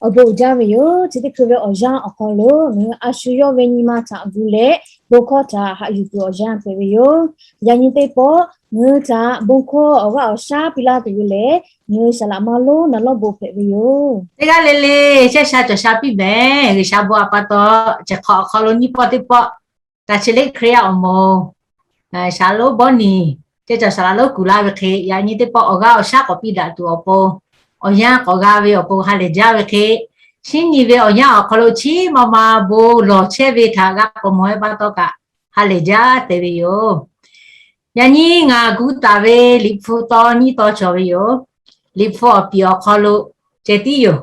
awˬ bon uiˍ jaˇ ve yoˬ. Chi teˇ hkui ve awˬ yanˇ awˬ hk'aw lo ngaˬ hui a shu yawˇ ve nyi ma htaꞈ gu leh, bon hkawˇ htaꞈ haꞈ yuˬ tuˬ awˬ yanˇ hpehꞈ ve yoˬ. Yaꞈ nyi teˇ pawˆ ngaˬ hui htaꞈ bon hkawˇ awˬ g'aˇ awˬ shaˉ piˇ laˇ tuˬ ve lehˬ, ngaˬ hui saˍ laꞈ maˇ lonˉ naˍ lawˇ bon hpehꞈ ve yoˬ. Teˇ g'aˇ le le shehˆ sha cawˬ sha piˇ mehˍ. G'uiˬsha bon a pa taw, chi hk'awꞈ awˬ hk'aw lo nyiˇ pawˆ teˇ pawˆ, ta chi leˆ Hkriꞈ yaˇ awˬ moˍ, shaˍ lonˉ bawˇ niˬ, ceh cawˬ saˍ laꞈ lonˉ kuˬ laˇ ve hk'e, yaꞈ nyi teˇ pawˆ awˬ g'aˇ awˬ shaˉ k'awꞈ piˇ daꞈ tuˬ awˬ pon, awˬ yanˇ k'awꞈ g'a ve awˬ pon ha lehˬ jaˇ ve hk'e, shinˉ nyi ve awˬ yanˇ awˬ hk'aw lo chi ma ma bon lawˬ chehˇ ve htaꞈ g'a k'awꞈ mawˬ ve pa taw kaꞈ, ha lehˬ jaˇ te ve yoˬ. Yaꞈ nyi ngaˬ gu taˍ ve Liꞈ hpu taw nyiˇ taw cawˬ ve yoˬ. Liꞈ hpu awˬ piˍ awˬ hk'aw lo ceh tiˉ yoˬ.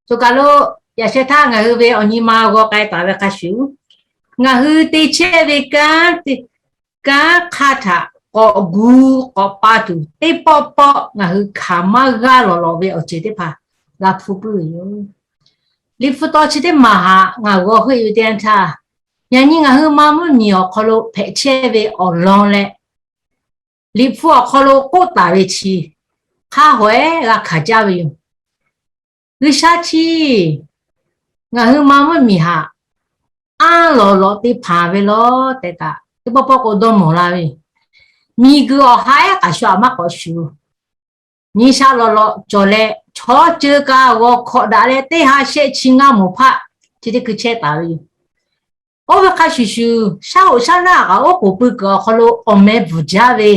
Choˬ kaˬ lo yaꞈ sheh htaˇ ngaˬ hui ve awˬ nyi ma g'aw k'ai taˍ ve hk'a shuˍ, ngaˬ hui te chehˇ ve kanˉ, kanˉ hk'aˇ htaꞈ k'awꞈ gu k'awꞈ pa tuˬ teˇ pawˆ pawˆ ngaˬ hui hkanˍ maˇ g'aˇ lawˬ lawˬ ve awˬ ceuˬ teˇ hpaˍ g'a hpu puiˉ ve yoˬ. Liꞈ hpu taw chi teˇ maˬ htaꞈ ngaˬ g'aw heuˆ ve teˇ yanˇ htaˇ, yaꞈ nyi ngaˬ hui ma mvuhˇ miˬ awˬ hk'aw lo hpehꞈ chehˇ ve awˬ lawn leh, Liꞈ hpu awˬ hk'aw lo k'oˆ taˍ ve chi hk'a haweh g'a hkanˍ jaˇ ve yoˬ. G'uiˬsha chi ngaˬ hui ma mvuhˇ miˬ htaꞈ anˇ lawˬ lawꞈ te hpanˍ ve lawˬ tehꞈ kaꞈ, teˇ pawˆ pawˆ k'o dawˇ mawˬ la ve, miˬguiˬ awˬ ha ehˉ k'aꞈ shu aꞈ maˇ k'awꞈ shuˍ. Nyi sha lawꞈ lawꞈ cawˬ leh, chaw ceuˬ kaꞈ g'awˬ hkawꞈ daꞈ leh, teˇ ha shehˆ chi ngaˇ mawˬ hpaˆ chi teˇ hkui chehˇ taˍ ve yoˬ. Oˇ ve hk'a shuˍ shuˍ, shaˉ hoꞈ shaˉ naˆ kaꞈ oˉ k'oˍ pui kuiˬ awˬ hk'aw lo awˬ meh bvuhˬ jaˇ ve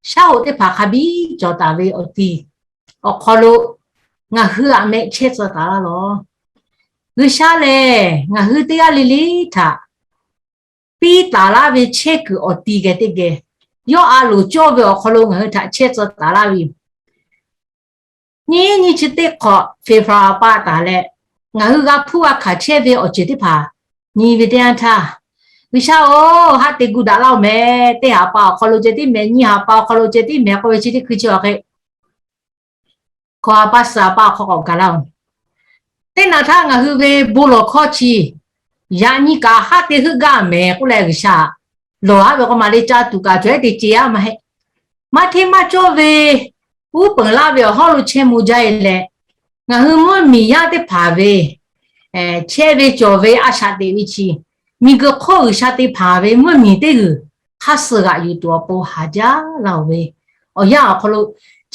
shaˉ hoꞈ teˇ hpaˍ hk'a biˇ cawˬ taˍ ve awˬ ti awˬ hk'aw lo ngaˬ hui aꞈ meh chehˇ tcuh taˍ laˇ lawˬ. G'uiˬsha lehˬ ngaˬ hui teˇ g'aˇ le le htaꞈ piˇ taˍ laˇ ve chehˇ kuiˬ awˬ ti geh teˇ geh, yawˇ a loˍ cawˇ ve awˬ hk'aw lo ngaˬ hui htaꞈ chehˇ tcuh taˍ laˇ ve yoˬ. Nyiˇ nyiˇ chi teˇ hk'awꞈ February pa taˍ leh, ngaˬ hui g'a hpuˇ g'a hkanˍ chehˇ ve awˬ ceuˬ teˇ hpaˍ nyi ve teˇ yanˇ htaˇ, G'uiˬsha-oˬ, haꞈ te gu daꞈ laˇ-oˬ meh. Teˇ haˍ pa awˬ hk'aw lo ceh tiˉ meh, nyiˇ haˍ pa awˬ hk'aw lo ceh tiˉ meh k'oˆ ve chi teˇ hkui chi awˬ hk'e, hkawꞈ haˍ pa suhˍ haˍ pa awˬ hk'aw k'awꞈ gaˬ laˇ-oˬ. Teˇ naˬ htaˇ ngaˬ hui ve bon lawˬ hkawˇ chi yaꞈ nyi kaꞈ haꞈ te heuˆ gaˇ meh k'oˆ leh, G'uiˬsha lawˬ haˉ ve k'o maˬ le ca tuˬ kaꞈ cawˬ ehˉ te ce-a maˇ heˆ. Maˇ hteˇ maˇ cawˇ ve uˉ peunˍ laˇ ve awˬ hawˉ lo chehˇ mo jaˇ e leh, ngaˬ hui mvuhˇ miˬ yaˇ teˇ hpaˍ ve chehˇ ve cawˬ ve a shaꞈ teꞈ ve chi, miˬguiˬ hk'oˆ G'uiˬsha te hpanˍ ve mvuhˇ miˬ teˇ g'uiˬ hk'aˇ suh g'aꞈ yuˬ tuˬ awˬ pon haˍ jaˇ laˇ-oˬ ve awˬ yanˇ awˬ hk'aw lo,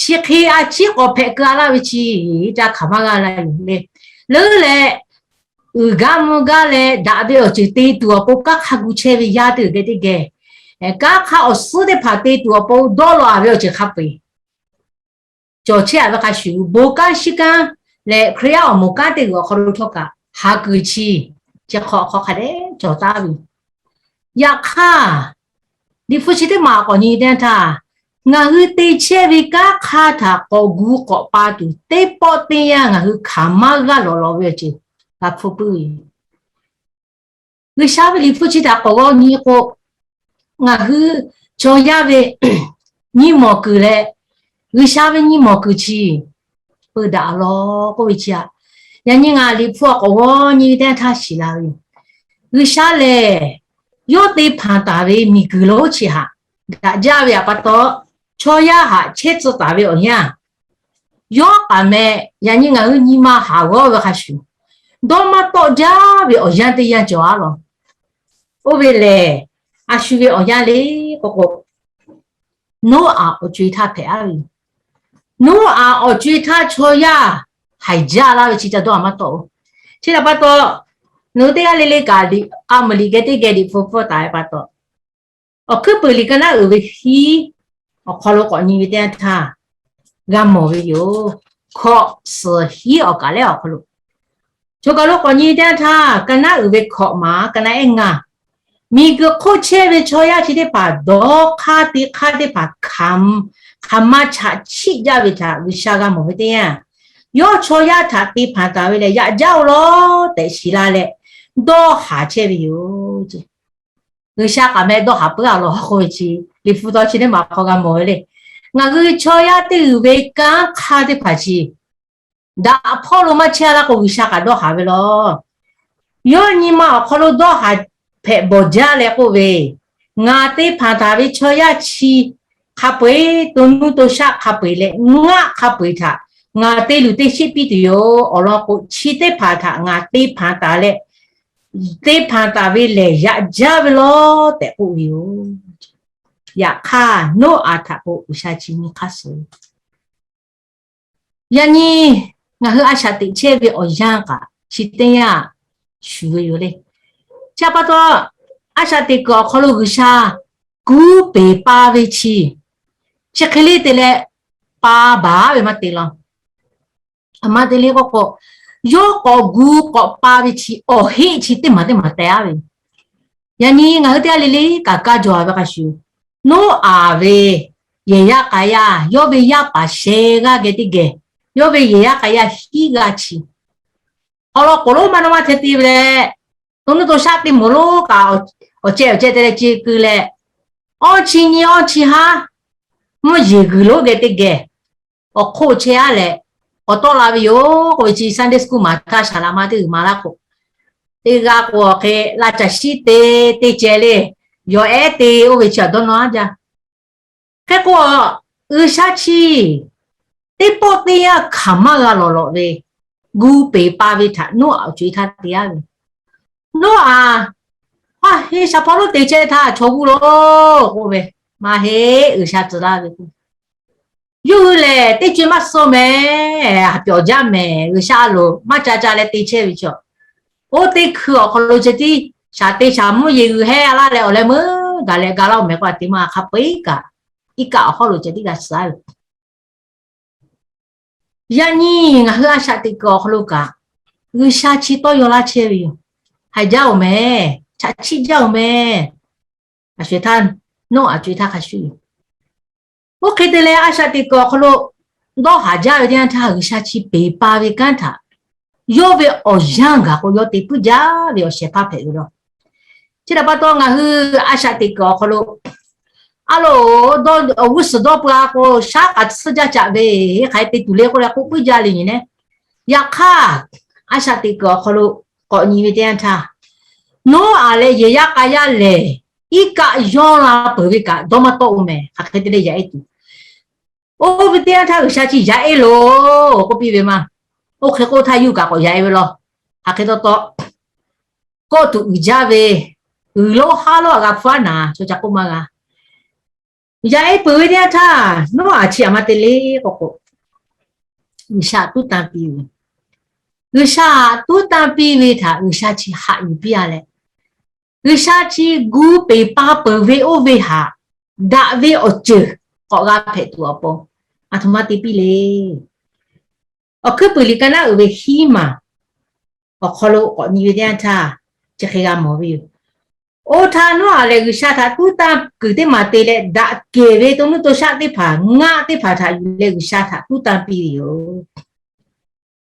chi hk'e a ciˉ k'awꞈ hpehꞈ keu-a laˇ ve chi, ca hkanˍ maˇ g'a la yoˬ le. Leuˉ leh uiˍ gaˇ mvuh gaˇ leh daꞈ ve awˬ ceuˬ te tuˬ awˬ pon kanˉ hk'a gu chehˇ ve yaˇ teˇ g'uiˬ geh teˇ geh, kanˉ hk'aˇ awˬ suhˉ teˇ hpaˍ te tuˬ awˬ pon dawˇ law-a ve awˬ ceuˬ hk'a peu-eˬ cawˬ chehˇ-a ve hk'a shuˍ, bon kanˉ shinˉ kanˉ leh Hkriꞈ yaˇ awˬ moˍ kanˉ teˇ g'uiˬ awˬ hk'aw lo htawˇ kaꞈ haˍ kuiˬ chi, chi hk'awꞈ hk'aw hk'a dehꞈ cawˬ taˍ ve yoˬ. Yaꞈ hk'aˇ, Liꞈ hpu chi teˇ maˬ k'awꞈ nyi teˇ yanˇ htaˇ, ngaˬ hui te chehˇ ve kanˉ hk'aˇ htaꞈ k'awꞈ gu k'awꞈ pa tuˬ teˇ pawˆ teˇ yanˇ ngaˬ hui hkanˍ maˇ g'aˇ lawˬ lawˬ ve awˬ ceuˬ g'a hpuˇ puiˉ ve yoˬ. G'uiˬsha ve Liꞈ hpu chi htaꞈ k'awꞈ g'awˇ nyi k'o, ngaˬ hui chaw yaˇ ve nyi mawˬ kuiˬ leh G'uiˬsha ve nyi mawˬ kuiˬ chi peu daꞈ lawˬ k'oˆ ve chi aꞈ, yaꞈ nyi ngaˬ Liꞈ hpu awˬ k'awꞈ g'awˇ nyi ve teˇ yanˇ htaˇ shiˍ la ve yoˬ. G'uiˬsha lehˬ, yawˇ te hpanˍ taˍ ve miˬguiˬ lonˉ chi htaꞈ daꞈ jaˇ ve pa taw, chaw yaˇ htaꞈ chehˇ tcuh taˍ ve awˬ yanˇ, yawˇ k'aꞈ meh, yaꞈ nyi ngaˬ hui nyi ma haˍ g'awˇ ve hk'a shuˍ, dawˇ maˇ tawˆ jaˇ ve awˬ yanˇ teˇ yanˇ cawˬ-a lawˬ. Oˇ ve lehˬ, a shu ve awˬ yanˇ le k'o k'o, Noˉaꞈ awˬ co-e htaˇ hpehꞈ-a ve yoˬ. Noˉaꞈ awˬ co-e htaˇ chaw yaˇ haiˬ jaˇ laˇ ve chi ca dawˇ haˍ maˇ tawˆ-oˬ. Chi htaꞈ pa taw, nawˬ hui teˇ g'aˇ le le kaꞈ liꞈ k'a meuˍ liꞈ geh teˇ geh Liꞈ hpu pfuhˇ taˍ ve pa taw, Awˬ hkuiˉ puiˍ liꞈ ka naˉ uiˍ ve hiˉ awˬ hk'aw lo k'awꞈ nyi ve teˇ yanˇ htaˇ g'a mawˬ ve yoˬ. Hkawꞈ suhˍ hiˉ awˬ kaꞈ lehˬ awˬ hk'aw lo, choˬ kaˬ lo k'awꞈ nyi teˇ yanˇ htaˇ, ka naˉ uiˍ ve hkawꞈ maˍ ka naˉ ehˉ ngaˇ, miˬguiˬ hk'oˆ chehˇ ve chaw yaˇ chi teˇ hpaˍ dawˇ hk'aˇ te hk'aˇ teˇ hpaˍ hk'aˬ ma chaꞈ chiˆ jaˇ ve htaꞈ G'uiˬsha g'a mawˬ ve teˇ yanˇ, yawˇ chaw yaˇ htaꞈ te hpanˍ taˍ ve lehˬ yaꞈ jaˇ-oˬ lawˬ tehꞈ shiˍ la leh, dawˇ haˍ chehˇ ve yoˬ. G'uiˬsha k'aꞈ meh dawˇ haˍ puiˉ-a lawˬ k'oˆ ve chi, Liꞈ hpu taw chi teˇ maˬ hk'aw g'a mawˬ ve le. Ngaˬ hui chaw yaˇ teˇ g'uiˬ ve kanˉ hk'aˇ teˇ hpaˍ chi daꞈ hpawˇ lo maˇ chehˇ-a laˇ k'o, G'uiˬsha k'aꞈ dawˇ haˍ ve lawˬ. Yawˇ nyi ma awˬ hk'aw lo dawˇ haˍ hpehꞈ bawˬ jaˇ leh k'oˆ ve, Ngaˬ te hpanˍ taˍ ve chaw yaˇ chi hk'a peu-eˬ, to nuˇ to shaˆ hk'a peu-eˬ leh ngaˆ hk'a peu-eˬ htaꞈ ngaˬ te luˬ te sheˆ piˇ tuˬ yoˬ. Awˬ lawn k'o, chi teˇ hpaˍ htaꞈ ngaˬ te hpanˍ taˍ leh, te hpanˍ taˍ ve lehˬ yaꞈ jaˇ ve lawˬ tehꞈ k'oˆ ve yoˬ. Yaꞈ hk'aˇ, Noˉaꞈ htaꞈ k'o G'uiˬsha chi nyi hk'aˇ suh. Yaꞈ nyi ngaˬ hui a shaꞈ teꞈ chehˇ ve awˬ yanˇ kaꞈ chi teˇ yanˇ shuˍ ve yoˬ le. Chi pa taw, a shaꞈ teꞈ kuiˬ awˬ hk'aw lo G'uiˬsha gu peˍ pa ve chi, chi hk'e le te leh pa baˬ ve maˇ te law. Aˬ ma te le k'oˆ k'o, yawˇ k'awꞈ gu k'awꞈ pa ve chi awˬ heˆ chi teˇ maˬ teˇ maˬ teh aˉ ve. Yaꞈ nyi ngaˬ hui teˇ g'aˇ le le kaꞈ kaˇ jaw ve hk'a shuˍ, Noˉaꞈ ve yehˬ yaˇ k'a yaˇ, yawˇ ve yaˇ paˍ sheh g'aˇ geh teˇ geh, yawˇ ve yehˬ yaˇ k'a yaˇ hiˉ g'aˇ chi, awˬ lawn k'oˍ lonˉ maˇ naw maˇ hte te ve leh, to nuˇ to shaˆ teˇ moˍ lonˉ kaꞈ awˬ ceh awˬ ceh te leh ce keu leh, awˇ chi nyi awˇ chi haˉ mvuhˇ yeˬ g'uiˬ lonˉ geh teˇ geh awˬ hk'oˆ chehˇ aˉ leh k'awꞈ tawˆ la ve yoˬ k'oˆ ve chi Sunday school maˍ htaˇ saˍ laꞈ ma teˇ g'uiˬ ma laˇ k'o, teˇ g'aˇ k'o awˬ hk'e laˇ caˬ shiˉ te, teˇ ceh le, yawˬ ehˉ te oˇ ve chi awˬ dawˇ nawˇ aˉ jaˇ. Hk'e k'o, G'uiˬsha chi teˇ pawˆ teˇ yanˇ hk'aˬ maˇ g'a lawˬ lawꞈ ve, gu peˍ pa ve htaꞈ Noˉaꞈ awˬ co e htaˇ te aˉ ve. Noˉaꞈ, a, heˆ, shaˍ hpawˇ lonˉ te chehˇ htaˇ chaw g'uˇ lo k'oˆ ve, maˇ heˆ, G'uiˬsha tcuh laˇ ve k'o, yawˇ hui lehˬ teˇ co e maˇ suh mehˍ, haˍ pyawˍ jaˇ mehˍ, G'uiˬsha a loˍ maˇ ca ca leh te chehˇ ve chaw, oˇ teˇ hkui awˬ hk'aw lo ceh tiˉ shaˍ te shaˍ mvuhˇ yeˬ g'uiˬ hehˉ laˇ leh awˬ leh meuˇ gaˬ leh ga laˇ oˬ mehˍ k'o, a te maˇ hk'a peu-eˬ kaꞈ, iˉ kaˆ awˬ hawˉ lo ceh tiˉ g'a suh aˉ ve. Yaꞈ nyi ngaˬ hui a shaꞈ teꞈ kuiˬ awˬ hk'aw lo kaꞈ, G'uiˬsha chi tawˇ yaw laˇ chehˇ ve yoˬ. Haiˬ jaˇ oˬ mehˍ, chaꞈ chiˆ jaˇ oˬ mehˍ. A sho htaˇ, Noˉaꞈ co e htaˇ hk'a shuˍ yoˬ. Oˇ hk'e te leh a shaꞈ teꞈ kuiˬ awˬ hk'aw lo dawˇ haˍ jaˇ ve teˇ yanˇ htaˇ, G'uiˬsha chi peˍ pa ve kanˉ htaꞈ yawˇ ve awˬ yanˇ gaˬ k'o yawˇ te puiˉ jaˇ ve awˬ shehˍ hpaˇ hpehꞈ ve yoˬ. Chi htaꞈ pa taw ngaˬ hui a shaꞈ teꞈ kuiˬ awˬ hk'aw lo a loˍ, awˬ g'uˇ suhˍ dawˇ peuˬ a k'o shaˉ k'a tsuhˇ jaˇ caꞈ ve, hk'aˬ hk'e te tuˬ le k'oˆ leh k'oˆ puiˉ jaˇ le nyi neh. Yaꞈ hk'aˇ, a shaꞈ teꞈ kuiˬ awˬ hk'aw lo k'awꞈ nyi ve teˇ yanˇ htaˇ, Noˉaꞈ leh yehˬ yaˇ k'a yaˇ lehˬ, iˉ kaˆ yawˇ la peuˬ ve kaꞈ dawˇ maˇ tawˆ oˬ mehˍ. Hk'aˬ hk'e te leh yaꞈ e tuˬ, oˇ ve teˇ yanˇ htaˇ G'uiˬsha chi yaꞈ e loˬ k'oˆ piˇ ve maˇ. Oˇ hk'e k'oˆ htaˇ yuˇ kaꞈ k'awꞈ yaꞈ e ve law. Hk'aˬ hk'e taw taw, kawˆ tuꞈ uiˍ jaˇ ve, uiˍ lonˉ haˉ lonˉ a g'a hpfuhˇ aˉ naˍ, chaw ca k'oˆ maˇ g'a. Yaꞈ e peuˬ ve teˇ yanˇ htaˇ, Noˉaꞈ chi aˬ ma te le k'oˆ k'o, G'uiˬsha tuˉ tanˇ piˇ ve, G'uiˬsha tuˉ tanˇ piˇ ve htaꞈ G'uiˬsha chi haꞈ yuˬ piˇ a leh, G'uiˬsha chi gu peˍ pa peuˬ ve oˇ ve htaꞈ daꞈ ve awˬ ceuˬ k'awꞈ g'a hpehꞈ tuˬ awˬ pon, aˬ htoꞈ ma te piˇ le. Awˬ hkuiˉ puiˍ liꞈ ka naˉ uiˍ ve hiˉ maˬ awˬ hk'aw lo k'awꞈ nyi ve teˇ yanˇ htaˇ, chi hk'e g'a mawˬ ve yoˬ. Oˇ htaˇ Noˉaꞈ lehˬ G'uiˬsha htaꞈ tuˉ tanˇ kuiˬ teˇ maˬ te leh, daꞈ kehˬ ve to nuˇ to shaˆ teˇ hpaˍ, ngaˆ teˇ hpaˍ htaꞈ yuˬ leh G'uiˬsha htaꞈ tuˉ tanˇ piˇ ve yoˬ.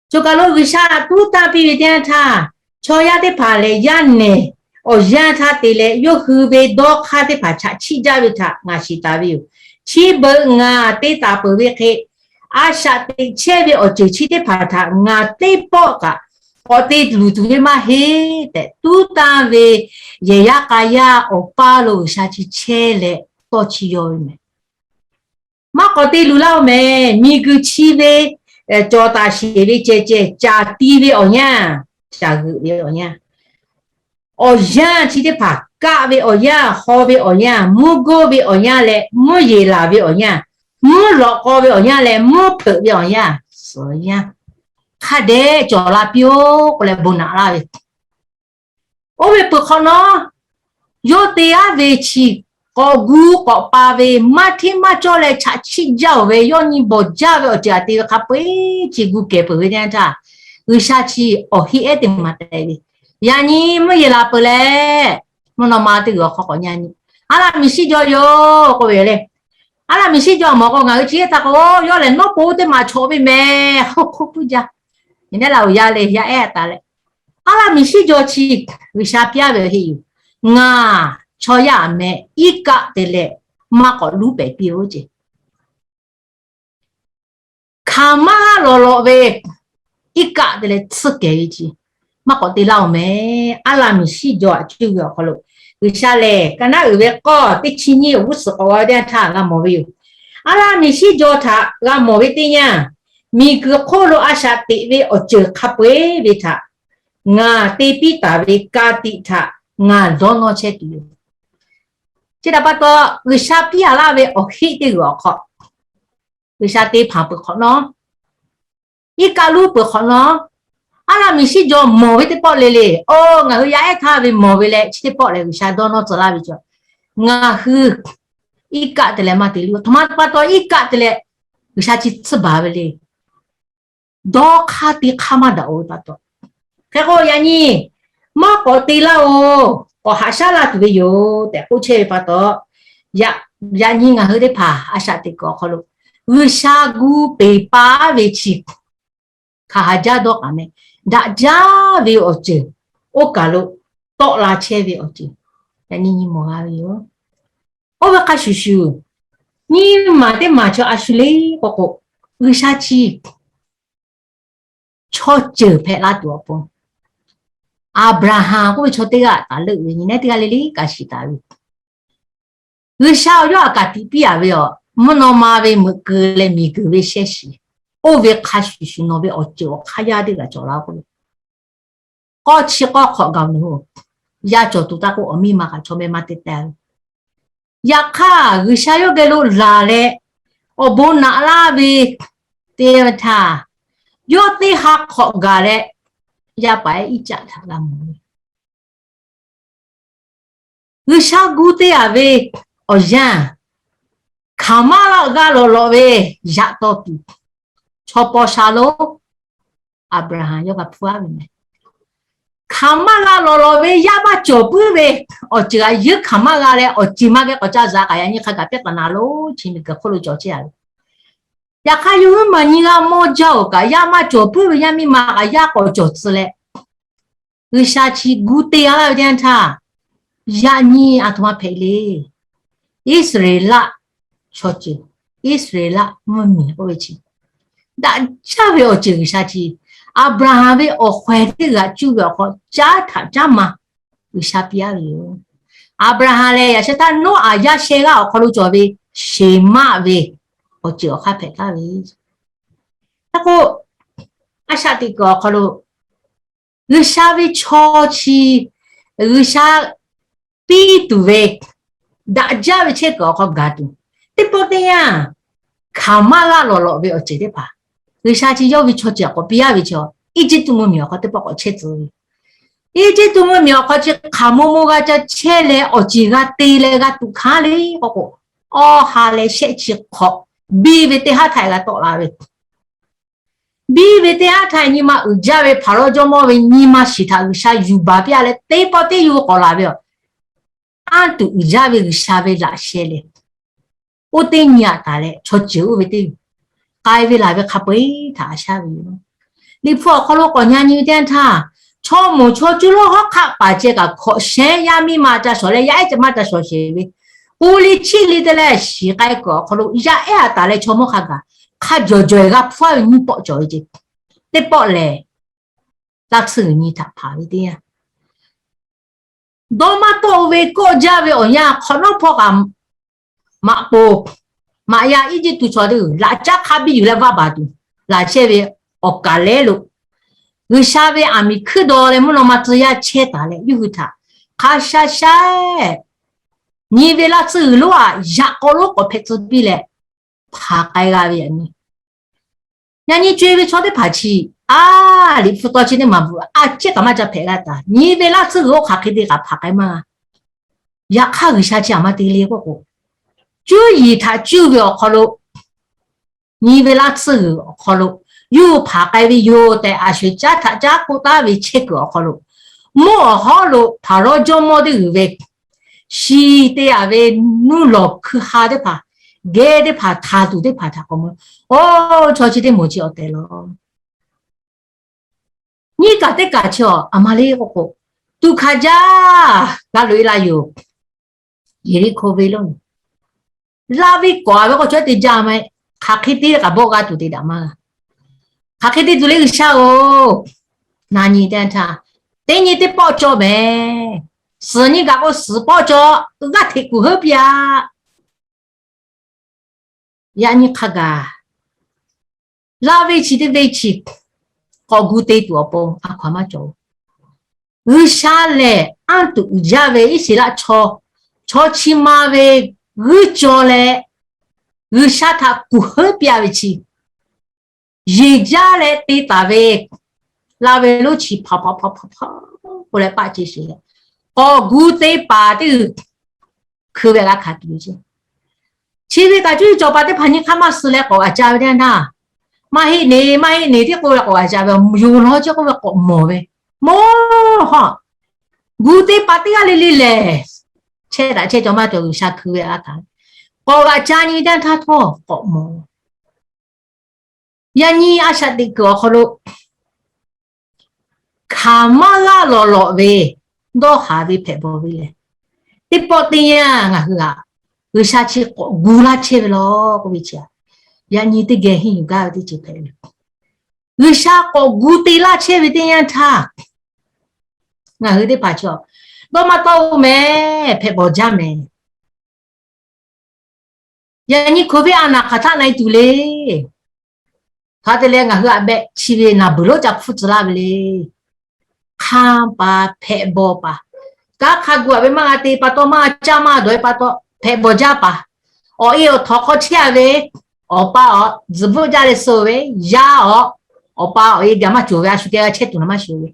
Choˬ kaˬ lo G'uiˬsha htaꞈ tuˉ tanˇ piˇ ve teˇ yanˇ htaˇ, chaw yaˇ teˇ hpaˍ lehˬ yaˇ nehˬ awˬ yanˇ htaˇ te leh yawˇ hui ve dawˇ hk'aˇ teˇ hpaˍ chaꞈ chiˆ jaˇ ve htaꞈ ngaˬ shiˍ taˍ ve yoˬ. Chi beuꞈ ngaˬ te taˍ peuˬ ve hk'e, a shaꞈ teꞈ chehˇ ve awˬ ceuˬ chi teˇ hpaˍ htaꞈ ngaˬ teˇ pawˆ kaꞈ k'awꞈ te luˬ tuˬ ve maˇ heˆ tehꞈ tuˉ tanˇ ve, yehˬ yaˇ k'a yaˇ awˬ paˇ lo G'uiˬsha chi chehˇ leh tawˇ chi yaw ve mehˍ. Maˇ k'awꞈ te luˬ laˇ oˬ mehˍ. Miˬguiˬ chi ve cawˬ taˍ sheˍ ve ceh ceh, caˬ ti ve awˬ yanˇ, caˬ g'euꞈ ve awˬ yanˇ, awˬ yanˇ chi teˇ hpaˍ kaˆ ve awˬ yanˇ, haw ve awˬ yanˇ, mvuhˇ goˇ ve awˬ yanˇ leh mvuhˇ yeˬ laˬ ve awˬ yanˇ, mvuhˇ lawꞈ k'aw ve awˬ yanˇ leh mvuhˇ hpeuꞈ ve awˬ yanˇ suhˍ yanˇ, hk'a dehꞈ cawˬ la piˇ-oˆ k'oˆ leh bon naꞈ laˇ ve. Oˇ ve peuˬ hk'awꞈ nawˉ, yawˇ te aˉ ve chi k'awꞈ gu k'awꞈ pa ve, maˇ hteˇ maˇ cawˇ leh chaꞈ chiˆ jaˇ oˬ ve, yawˇ nyi bawˬ jaˇ ve awˬ ceuˬ aꞈ te ve hk'a peu-eˬ chi gu kehˬ peuˬ ve teˇ yanˇ htaˇ, G'uiˬsha chi awˬ heˆ ehˉ teˇ maˬ tehꞈ ve, yaꞈ nyi mvuhˇ yeˬ laˬ peuˬ leh, mvuhˇ naw ma teˇ g'uiˬ awˬ hk'aw k'awꞈ nyi a nyi, aˉ laˇ miˬ shiˉ jaw yoˬ k'oˆ ve yoˬ le. Aˉ laˇ miˬ shiˉ jaw a mawˬ k'o, ngaˬ hui chi htaꞈ k'o yawˇ lehˬ nawˉ po teˇ maˬ chawꞈ ve mehˍ, hk'oˆ puiˉ jaˇ. Nyi nehˉ la uˬ yaˇ leh yaˇ ehˉ taˍ leh, aˉ laˇ miˬ shiˉ jaw chi G'uiˬsha piˇ aˉ ve awˬ heˆ yoˬ. Ngaˬ chaw yaˇ aꞈ meh iˉ kaˆ te leh maˇ k'awꞈ luˉ pehˍ piˇ-oˆ ce. Hkaˍ maˇ g'a lawˬ lawꞈ ve iˉ kaˆ te leh tsuhˇ kehˬ ve chi maˇ k'awꞈ te laˇ oˬ mehˍ. Aˉ laˇ miˬ shiˉ jaw aꞈ cuˇ ve awˬ hk'aw lo, G'uiˬsha lehˬ ka naˉ uiˍ ve k'awˇ teˇ chi nyiˇ awˬ g'uˇ suhˍ k'awꞈ g'a ve teˇ yanˇ htaˇ g'a mawˬ ve yoˬ. Aˉ laˇ miˬ shiˉ jaw htaꞈ g'a mawˬ ve teˇ yanˇ, miˬguiˬ hk'oˆ lo a shaꞈ teꞈ ve awˬ ceuˬ hk'a peu-eˬ ve htaꞈ ngaˬ te piˇ taˍ ve ka tiꞈ htaꞈ ngaˬ dawˇ nawˇ chehˇ tuˬ yoˬ. Chi htaꞈ pa taw, G'uiˬsha piˇ-a laˇ ve awˬ heˆ teˇ g'uiˬ awˬ hk'aw, G'uiˬsha te hpanˍ peuˬ hk'awꞈ nawˉ, iˉ kaˆ luˉ peuˬ hk'awꞈ nawˉ, aˉ laˇ miˬ shiˉ jaw mawˬ ve teˇ pawˆ le le. Oˇ, ngaˬ hui yaˇ ehˉ htaˇ ve mawˬ ve leh chi teˇ pawˆ lehˬ G'uiˬsha dawˇ nawˇ tcuh laˇ ve cawˬ. Ngaˬ hui iˉ kaˆ te leh maˇ te luˇ, a htoꞈ ma pa taw iˉ kaˆ te leh G'uiˬsha chi tsuhˇ baˬ ve le. Dawˇ hk'aˇ te hk'aˇ maˇ daꞈ-oˬ ve pa taw. Hk'e k'o yaꞈ nyi maˇ k'awꞈ te laˇ-oˬ, k'awꞈ haꞈ shaˉ laˇ tuˬ ve yoˬ tehꞈ k'oˆ chehˇ ve pa taw, yaꞈ nyi ngaˬ hui teˇ hpaˍ a shaꞈ teꞈ kuiˬ awˬ hk'aw lo G'uiˬsha gu peˬ pa ve chi hk'aˬ haˍ jaˇ dawˇ k'aꞈ meh, daꞈ jaˇ ve awˬ ceuˬ oˇ kaˬ lo tawˆ la chehˇ ve awˬ ceuˬ yaꞈ nyi nyi mawˬ g'a ve yoˬ. Oˇ ve hk'a shuˍ shuˍ, nyiˇ maˬ teˇ maˬ chaw a shu le k'o k'o, G'uiˬsha chi chaw ceuˬ hpehꞈ la tuˬ awˬ pon, Aˍbraˍhanˍ k'oˆ ve chaw teˇ g'aˇ taˍ leuˆ ve nyi nehˉ teˇ g'aˇ le le kaꞈ shiˍ taˍ ve, G'uiˬsha awˬ yawˇ aꞈ kaꞈ tiꞈ piˇ-a ve aˬ, mvuhˇ naw ma ve meuꞈ keu leh miˬguiˬ ve shehˇ shiˍ, oˇ ve hk'a shuˍ shuˍ nawˬ ve awˬ ceuˬ awˬ hk'aˇ yaˇ teˇ g'aˇ cawˬ la k'o, k'awˇ chi k'awˇ hk'awꞈ gaˬ-oˬ. Yaˇ cawˬ tuˬ taˇ k'oˆ, awˬ miˇ ma kaꞈ chaw meh maˇ te taˍ ve. Yaꞈ hk'aˇ G'uiˬsha yawˇ geh lo laˬ leh awˬ bon naꞈ laˇ ve te ve htaˇ, yawˇ teˇ ha hk'awꞈ gaˬ leh yaˇ paˍ ehˉ Iˉcaˆ htaꞈ g'a mawˬ ve G'uiˬsha gu te-a ve awˬ yanˇ, hkaˍ maˇ laˇ g'a lawꞈ lawꞈ ve yaꞈ taw tuˬ, chaw paw sha lo Aˍbraˍhanˍ yawˇ g'a hpuˇ-a ve meh. Hkaˍ maˇ g'a lawꞈ lawꞈ ve yaˇ maˇ cawˬ puiˉ ve awˬ ceuˬ a yeunˇ hkaˍ maˇ g'a leh awˬ ceuˬ maˇ geh k'awꞈ ca zaꞈ kaꞈ yaꞈ nyi hk'a gaˬ piˇ taˍ na lo chi miˬguiˬ hk'oˆ lo cawˬ chehˇ-a ve. Yaꞈ hk'aˇ yawˇ huiˉ maˬ nyi g'a mawˇ jaˇ-oˬ kaꞈ, yaˇ maˇ cawˬ puiˉ ve yaˇ miˇ ma kaꞈ yaˇ k'awꞈ cawˬ tcuh leh, G'uiˬsha chi gu te-a laˇ ve teˇ yanˇ htaˇ, yaꞈ nyi a htoꞈ ma hpehꞈ le. Iˉsaˍreˍlaˆ chaw ceuˬ, Iˉsaˍreˍlaˆ mvuhˇmiˬ k'oˆ ve chi daꞈ jaˇ ve awˬ ceuˬ G'uiˬsha chi Aˍbraˍhanˍ ve awˬ hk'awehˍ teˇ g'aꞈ cuˇ ve awˬ hk'aw caˉ htaꞈ caˉ ma G'uiˬsha piˇ-a ve yoˬ. Aˍbraˍhanˍ lehˬ yaꞈ sheh htaˇ Noˉaꞈ yaˇ sheh g'aˇ awˬ hk'aw lo cawˬ ve Sheˍmaˆ ve awˬ ceuˬ awˬ hk'aˇ hpehꞈ taˍ ve k'o, a shaꞈ teꞈ kuiˬ awˬ hk'aw lo G'uiˬsha ve chaw chi G'uiˬsha piˇ tuˬ ve daꞈ jaˇ ve chehˇ kuiˬ awˬ hk'aw gaˬ tuˬ, teˇ pawˆ teˇ yanˇ hkaˍ maˇ g'a lawꞈ lawꞈ ve awˬ ceuˬ teˇ hpaˍ G'uiˬsha chi yawˇ ve chaw ceuˬ k'awꞈ piˇ-a ve chi Eˇjiˇtuꞈ mvuhˇmiˬ awˬ hk'aw teˇ pawˆ k'awꞈ chehˇ tcuh ve. Eˇjiˇtuꞈ mvuhˇmiˬ awˬ hk'aw chi hk'aˬ maw maw g'a ca chehˇ leh awˬ ceˬ g'a te leh g'a tuꞈ hkanˉ le k'oˆ k'o, awˇ ha leh shehˆ chi hk'awꞈ biˇ ve teˇ haˉ htaꞈ g'a tawˆ la ve biˇ ve teˇ haˉ htaꞈ nyi ma uiˍ jaˇ ve Hpaˍrawˇ jawˇmawˇ ve nyi ma shiˍ htaꞈ G'uiˬsha yuˬ baˬ piˇ-a leh teˇ pawˆ teˇ yuˬ k'awꞈ laˬ ve aˬ. Anˇ tuꞈ uiˍ jaˇ ve G'uiˬsha ve laꞈ sheh lehˬ, oˇ teˇ nyi aꞈ taˍ leh chaw ceuˬ oˇ ve teˇ k'ai ve laˬ ve hk'a peu-eˬ htaꞈ a shaˉ ve yoˬ. Liꞈ hpu awˬ hk'aw lo k'awꞈ nyi nyi ve teˇ yanˇ htaˇ, chaw moˍ chaw cuˇ lawˇ hawˉ hk'aˆ paˍ ceh kaꞈ hkawꞈ shehˉ yaˇ miˇ ma ca shawˍ leh yaˇ ehˉ ca maˇ ca shawˍ sheˍ ve, k'o liˇ chiˆ liˇ te leh shiˍ k'ai kuiˬ awˬ hk'aw lo yaˇ ehˉ aꞈ taˍ leh chaw mawˇ hk'a gaˬ hk'a jawˬ jawˬ-eˬ g'a hpuˇ-a ve nyiˇ pawˆ cawˬ ve ce. Teˇ pawˆ lehˬ, laˇ tsuhˇ g'uiˬ nyi htaꞈ hpanˍ ve teˇ yanˇ, dawˇ maˇ tawˆ ve kawˆ jaˇ ve awˬ yanˇ hk'awꞈ nawˉ hpawˇ kaꞈ maꞈ poˍ maꞈ yaˇ Eˇjiˇtuꞈ chaw teˇ g'uiˬ laꞈ caˉ hk'a biˇ yuˬ leh vaˇ baˬ tuˬ laˬ chehˇ ve awˬ kaˬ lehˉ lo, G'uiˬsha ve aˬ miˍ hkuiˉ daw leh mvuhˇ naw ma tcuh yaˇ chehˇ taˍ leh yawˇ hui htaꞈ hk'a sha sha nyi ve laˇ tsuhˇ g'uiˬ lonˉ aꞈ yaꞈ k'aw lonˉ k'awꞈ hpehꞈ tcuh piˇ leh hpanˍ k'ai g'a ve yaꞈ nyi. Yaꞈ nyi co-e ve chaw teˇ hpaˍ chi, a, Liꞈ hpu taw chi teˇ maˬ bvuhꞈ a ciˉ kaꞈ maˇ ca hpehꞈ g'a taˍ. Nyi ve laˇ tsuhˇ g'uiˬ oˇ hk'aˬ hk'e te kaꞈ hpanˍ k'ai maˇ g'a. Yaꞈ hk'aˇ G'uiˬsha chi aˬ ma te le k'oˆ k'o, cuˇ yiˍ htaꞈ cuˇ ve awˬ hk'aw lo, nyi ve laˇ tsuhˇ g'uiˬ awˬ hk'aw lo, yawˇ hui hpanˍ k'ai ve yoˬ tehꞈ, aˬ sho caˉ htaꞈ caˉ k'oˆ taˉ ve chehˇ kuiˬ awˬ hk'aw lo, mvuhˇ awˬ hawˉ lo Hpaˍrawˇ jawˇmawˇ teˇ g'uiˬ ve shiˍ te-a ve nuˇ lawˬ hkui ha teˇ hpaˍ, geh teˇ hpaˍ htaˍ tuˬ teˇ hpaˍ htaꞈ k'awꞈ mawˬ, oˇ chaw chi teˇ moˍ chi awˬ tehˬ lawˬ. Nyiˇ kaˬ teˇ kaˬ chi aˬ ma le k'oˆ k'o, tuꞈ hkanˍ jaˇ g'a loꞈ-e la yoˬ. Yeˍriˆhkoˇ venˇ lonˉ laˇ venˇ kawꞈ-a ve k'o, chaw te jaˇ ma, hk'aˬ hk'e te kaꞈ bawˆ g'a tuˬ te daꞈ maˇ g'a. Hk'aˬ hk'e te tuˬ le G'uiˬsha-oˬ, na nyi teˇ htaˇ, teˇ nyi teˇ pawˆ cawˇ mehˍ. Suhˍ nyi gaˬ k'o suhˍ pawˆ cawˇ, g'aˇ hteꞈ kuˬ heuˉ piˇ-a. Yaꞈ nyi hk'a gaˬ Laˇ ve chi teˇ ve chi k'awꞈ gu te tuˬ awˬ pon a hkaw-anˬ maˇ cawˬ. G'uiˬsha lehˬ anˇ tuꞈ uiˍ jaˇ ve Iˉsaˍreˍlaˆ chaw, chaw chi ma ve g'uiˇ caw leh G'uiˬsha htaꞈ kuˬ heuˉ piˇ-a ve chi yeˬ jaˇ leh te taˍ ve, la ve lonˉ chi hpaˍ hpaˍ hpaˍ hpaˍ hpaˍ k'oˆ leh paˆ ce sheˍ leh, k'awꞈ gu te paˍ teˇ g'uiˬ hkui ve g'a hkanˍ tuˬ ve ce. Chi ve kaꞈ cuˇ yiˍ cawˬ paˍ teˇ hpaˍ nyi hk'aˇ maˇ suh leh k'awꞈ g'aꞈ ca ve teˇ yanˇ htaˇ, maˇ heˆ neˬ maˇ heˆ neˬ tiˉ k'oˆ leh k'awꞈ g'aꞈ ca ve, yoˬ law ce k'oˆ ve k'awꞈ mawˬ ve, mawˬ haw, gu te paˍ teˇ g'aˇ le le lehˬ, chehˇ taˍ chehˇ cawˬ maˇ cawˬ G'uiˬsha hkui ve a hkanˍ, k'awꞈ g'aꞈ ca nyi ve teˇ yanˇ htaˇ htawˇ k'awꞈ mawˬ. Yaꞈ nyi a shaꞈ teꞈ kuiˬ awˬ hk'aw lo hkanˍ maˇ g'aˇ lawˬ lawꞈ ve dawˇ haˍ ve hpehꞈ bawˬ ve lehˬ, teˇ pawˆ teˇ yanˇ ngaˬ hui htaꞈ G'uiˬsha chi k'awꞈ gu laˇ chehˇ ve law k'oˆ ve chi, yaꞈ nyi teˇ geh henˇ yuˬ gaˇ ve teˇ ceuˬ hpehꞈ ve. G'uiˬsha k'awꞈ gu te laˇ chehˇ ve teˇ yanˇ htaˇ, ngaˬ hui teˇ hpaˍ chaw dawˇ maˇ tawˆ-o mehˍ, hpehꞈ bawˬ jaˇ mehˍ. Yaꞈ nyi hk'oˍ ve a naˍ hk'aˬ htaˆ na e tuˬ le. Hk'a te leh ngaˬ hui aꞈ behꞈ chi ve naˬ beuˬ lonˉ ca hpfuhˇ tcuh laˇ ve le. Hk'a paˍ hpehꞈ bawˬ paˍ, kanˉ hk'a gu-a ve maˇ g'a te pa taw, maˇ g'a caˇ maˇ g'a dawˬ ve pa taw hpehꞈ bawˬ jaˇ paˍ, awˬ e awˬ htawnˍ hk'aw chehˇ-a ve awˬ pa awˬ tzuhˬ bvuhˆ jaˇ leh suh ve yaˇ awˬ, awˬ pa awˬ e gaˬ maˇ cawˬ ve a shu te g'a chehˇ tuˬ na maˇ shuˍ ve,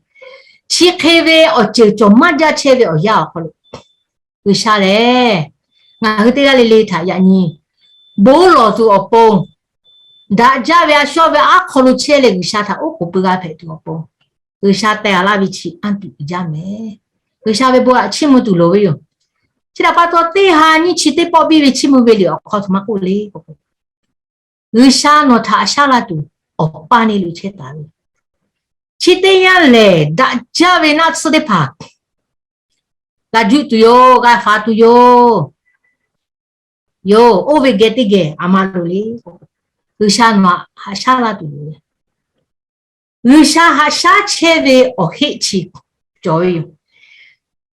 chi hk'e ve awˬ ceuˬ cawˬ maˇ jaˇ chehˇ ve awˬ yanˇ awˬ hk'aw lo G'uiˬsha lehˬ ngaˬ hui teˇ g'aˇ le le htaꞈ yaꞈ nyi bon lawˬ tuˬ awˬ pon, daꞈ jaˇ ve a shawˉ ve aˉ hk'aw lo chehˇ leh G'uiˬsha htaꞈ oˉ k'oˍ pui g'a hpehꞈ tuˬ awˬ pon, G'uiˬsha teh-a laˇ ve chi anˇ tuꞈ uiˍ jaˇ mehˍ. G'uiˬsha ve bon htaꞈ chiˇ mvuh tuˬ loˍ ve yoˬ. Chi htaꞈ pa taw teˇ ha nyiˇ chi teˇ pawˆ biˇ ve chiˇ mvuh ve liꞈ awˬ hk'aw htoꞈ ma k'oˆ le k'o, G'uiˬsha nawˬ htaꞈ a shaˉ la tuˬ awˬ paˇ neˇ lo chehˇ taˍ ve, chi teˇ yanˇ lehˬ daꞈ jaˇ ve naˆ tsuhˇ teˇ hpaˍ g'a juˆ tuˬ yoˬ, g'a faˍ tuˬ yoˬ. Yoˬ, oˇ ve geh teˇ geh a ma loˍ le. G'uiˬsha nawˬ haꞈ shaˉ laˇ tuˬ yoˬ. G'uiˬsha haꞈ shaˉ chehˇ ve awˬ heˆ chi cawˬ ve yoˬ.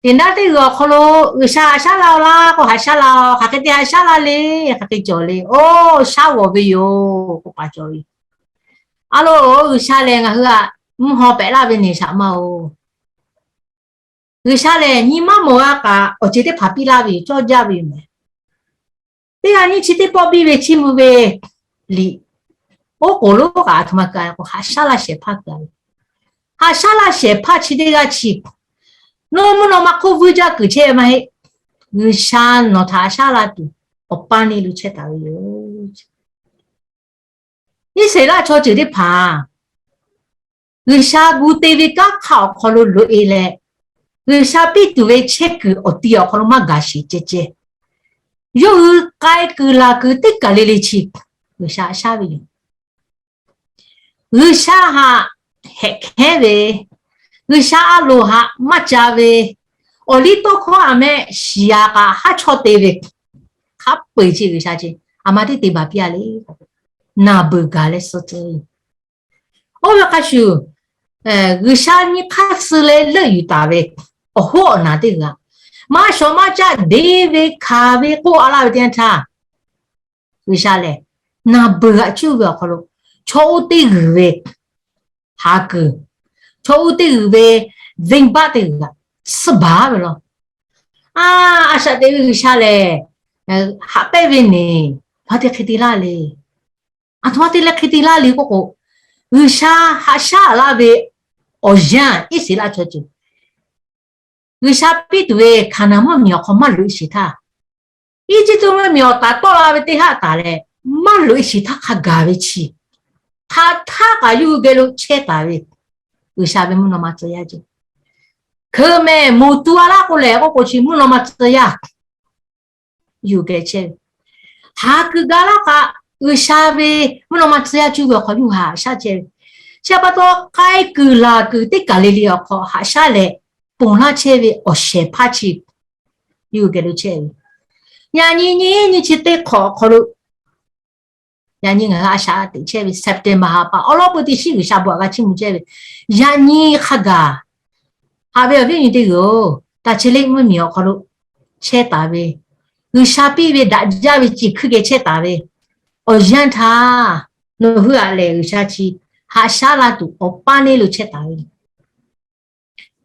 Teˇ naˉ teˇ g'uiˬ awˬ hk'aw lo G'uiˬsha haꞈ shaˉ laˇ-o laˇ k'o, haꞈ shaˉ laˇ-o. Hk'aˬ hk'e te haꞈ shaˉ laˇ le, hk'aˬ hk'e cawˬ le. Oˇ, shaˉ g'awˬ ve yoˬ k'oˆ paˍ cawˬ ve yoˬ. A lo, G'uiˬsha lehˬ ngaˬ hui htaꞈ mvuhˇ haw pehꞈ laˇ ve neˬ shaꞈ ma-oˬ. G'uiˬsha lehˬ nyi maˇ mawˬ g'a kaꞈ awˬ ceuˬ teˇ hpaˍ piˇ laˇ ve yoˬ, cawˇ jaˇ ve yoˬ mehˍ. Teˇ g'aˇ nyiˇ chi teˇ pawˆ biˇ ve chiˇ mvuh ve liꞈ, oˉ k'oˍ lonˉ kaꞈ a htoꞈ ma keu-a k'o, haꞈ shaˉ laˇ shehˍ hpaˇ keu-a ve. Haꞈ shaˉ laˇ shehˍ hpaˇ chi teˇ g'aˇ chi, nawˬ mvuhˇ naw ma hk'oˆ vuiˇ jaˇ kuiˬ chehˇ ve maˇ heˆ. G'uiˬsha nawˬ htaꞈ haꞈ shaˉ laˇ tuˬ awˬ paˇ neˇ lo chehˇ taˍ ve yoˬ. Iˉsaˍreˍlaˆ chaw ceuˬ teˇ hpaˍ G'uiˬsha gu te ve kanˉ hk'aˇ awˬ hk'aw lo loꞈ-e leh, G'uiˬsha piˇ tuˬ ve chehˇ kuiˬ awˬ ti awˬ hk'aw lo maˇ gaˬ sheˍ ceh ceh, yawˇ hui k'ai kuiˬ laˬ kuiˬ teˇ kaˬ le le chi G'uiˬsha haꞈ shaˉ ve yoˬ. G'uiˬsha haꞈ hehꞈ hkehˉ ve, G'uiˬsha a loˍ haꞈ maˇ ca ve, awˬ liˇ tawˇ hkawˇ a meh shiˍ-a kaꞈ haˉ chawˇ te ve, hk'a peu-eˬ chi G'uiˬsha chi a ma teˇ te baˬ piˇ-a le. Naˬ beuˬ gaˬ leh suh tcuh ve yoˬ. Oˇ ve hk'a shuˍ, G'uiˬsha nyi hk'aˇ suh leh leuˆ yuˬ taˍ ve awˬ hoˉ awˬ naˬ teˇ g'aˇ, maˇ shawˍ maˇ caˆ deˇ ve hkanˍ ve k'oˆ-a laˇ ve teˇ yanˇ htaˇ, G'uiˬsha lehˬ naˬ beuˬ g'aꞈ cuˇ ve awˬ hk'aw lo chaw oˇ teˇ g'uiˬ ve ha kuiˬ, chaw oˇ teˇ g'uiˬ ve venˇbaˆ teˇ g'uiˬ g'aꞈ suh baˬ ve law. A, a shaꞈ teꞈ ve G'uiˬsha lehˬ haꞈ pehnˇ ve neˬ, hpa te hk'e te laˇ le. A htoꞈ ma te leh hk'e te laˇ le k'oˆ k'o, G'uiˬsha haꞈ shaˉ laˇ ve awˬ yanˇ Iˉsaˍreˍlaˆ chaw ceuˬ G'uiˬsha piˇ tuˬ ve Hkaˍnanˍ mvuhˇmiˬ awˬ hk'aw maˇ loꞈ-e sheˍ htaˇ, Eˇjiˇtuꞈ mvuhˇmiˬ awˬ taˍ tawˆ la ve teˇ haˉ taˍ leh, maˇ loꞈ-e sheˍ htaˇ hk'a gaˬ ve chi, hk'aˬ htaˇ kaꞈ yawˇ hui geh lo chehˇ taˍ ve G'uiˬsha ve mvuhˇ naw ma tcuh yaˇ ceh, hkeu mehˍ moˍ tu-a laˇ k'o lehˬ k'oˆ k'o chi mvuhˇ naw ma tcuh yaˇ yawˇ hui geh chehˇ ve, ha kuiˬ ga laˇ kaꞈ G'uiˬsha ve mvuhˇ naw ma tcuh yaˇ cuˇ ve awˬ hk'aw yawˇ hui haꞈ shaˉ chehˇ ve, chi pa taw k'ai kuiˬ laˬ kuiˬ teˇ kaˬ le le awˬ hk'aw haꞈ shaˉ leh ponˬ laˇ chehˇ ve awˬ shehˍ hpaˇ chi yawˇ hui geh lo chehˇ ve. Yaꞈ nyi nyiˇ nyiˇ chi teˇ hk'awꞈ awˬ hk'aw lo, yaꞈ nyi ngaˬ hui a shaꞈ teꞈ chehˇ ve September ha pa awˬ lawn peu teˇ shiˉ G'uiˬsha bon htaꞈ g'a chiˇ mvuh chehˇ ve, yaꞈ nyi hk'a gaˬ haꞈ ve awˬ viˉ awˬ nyi teˇ g'uiˬ-oˬ, taˇ chi leˆ mvuhˇmiˬ awˬ hk'aw lo chehˇ taˍ ve, G'uiˬsha piˇ ve daꞈ jaˇ ve ceh hkuiˇ geh chehˇ taˍ ve awˬ yanˇ htaˇ, Nawˬ hui aꞈ lehˬ G'uiˬsha chi haꞈ shaˉ la tuˬ awˬ paˇ neˇ lo chehˇ taˍ ve yoˬ.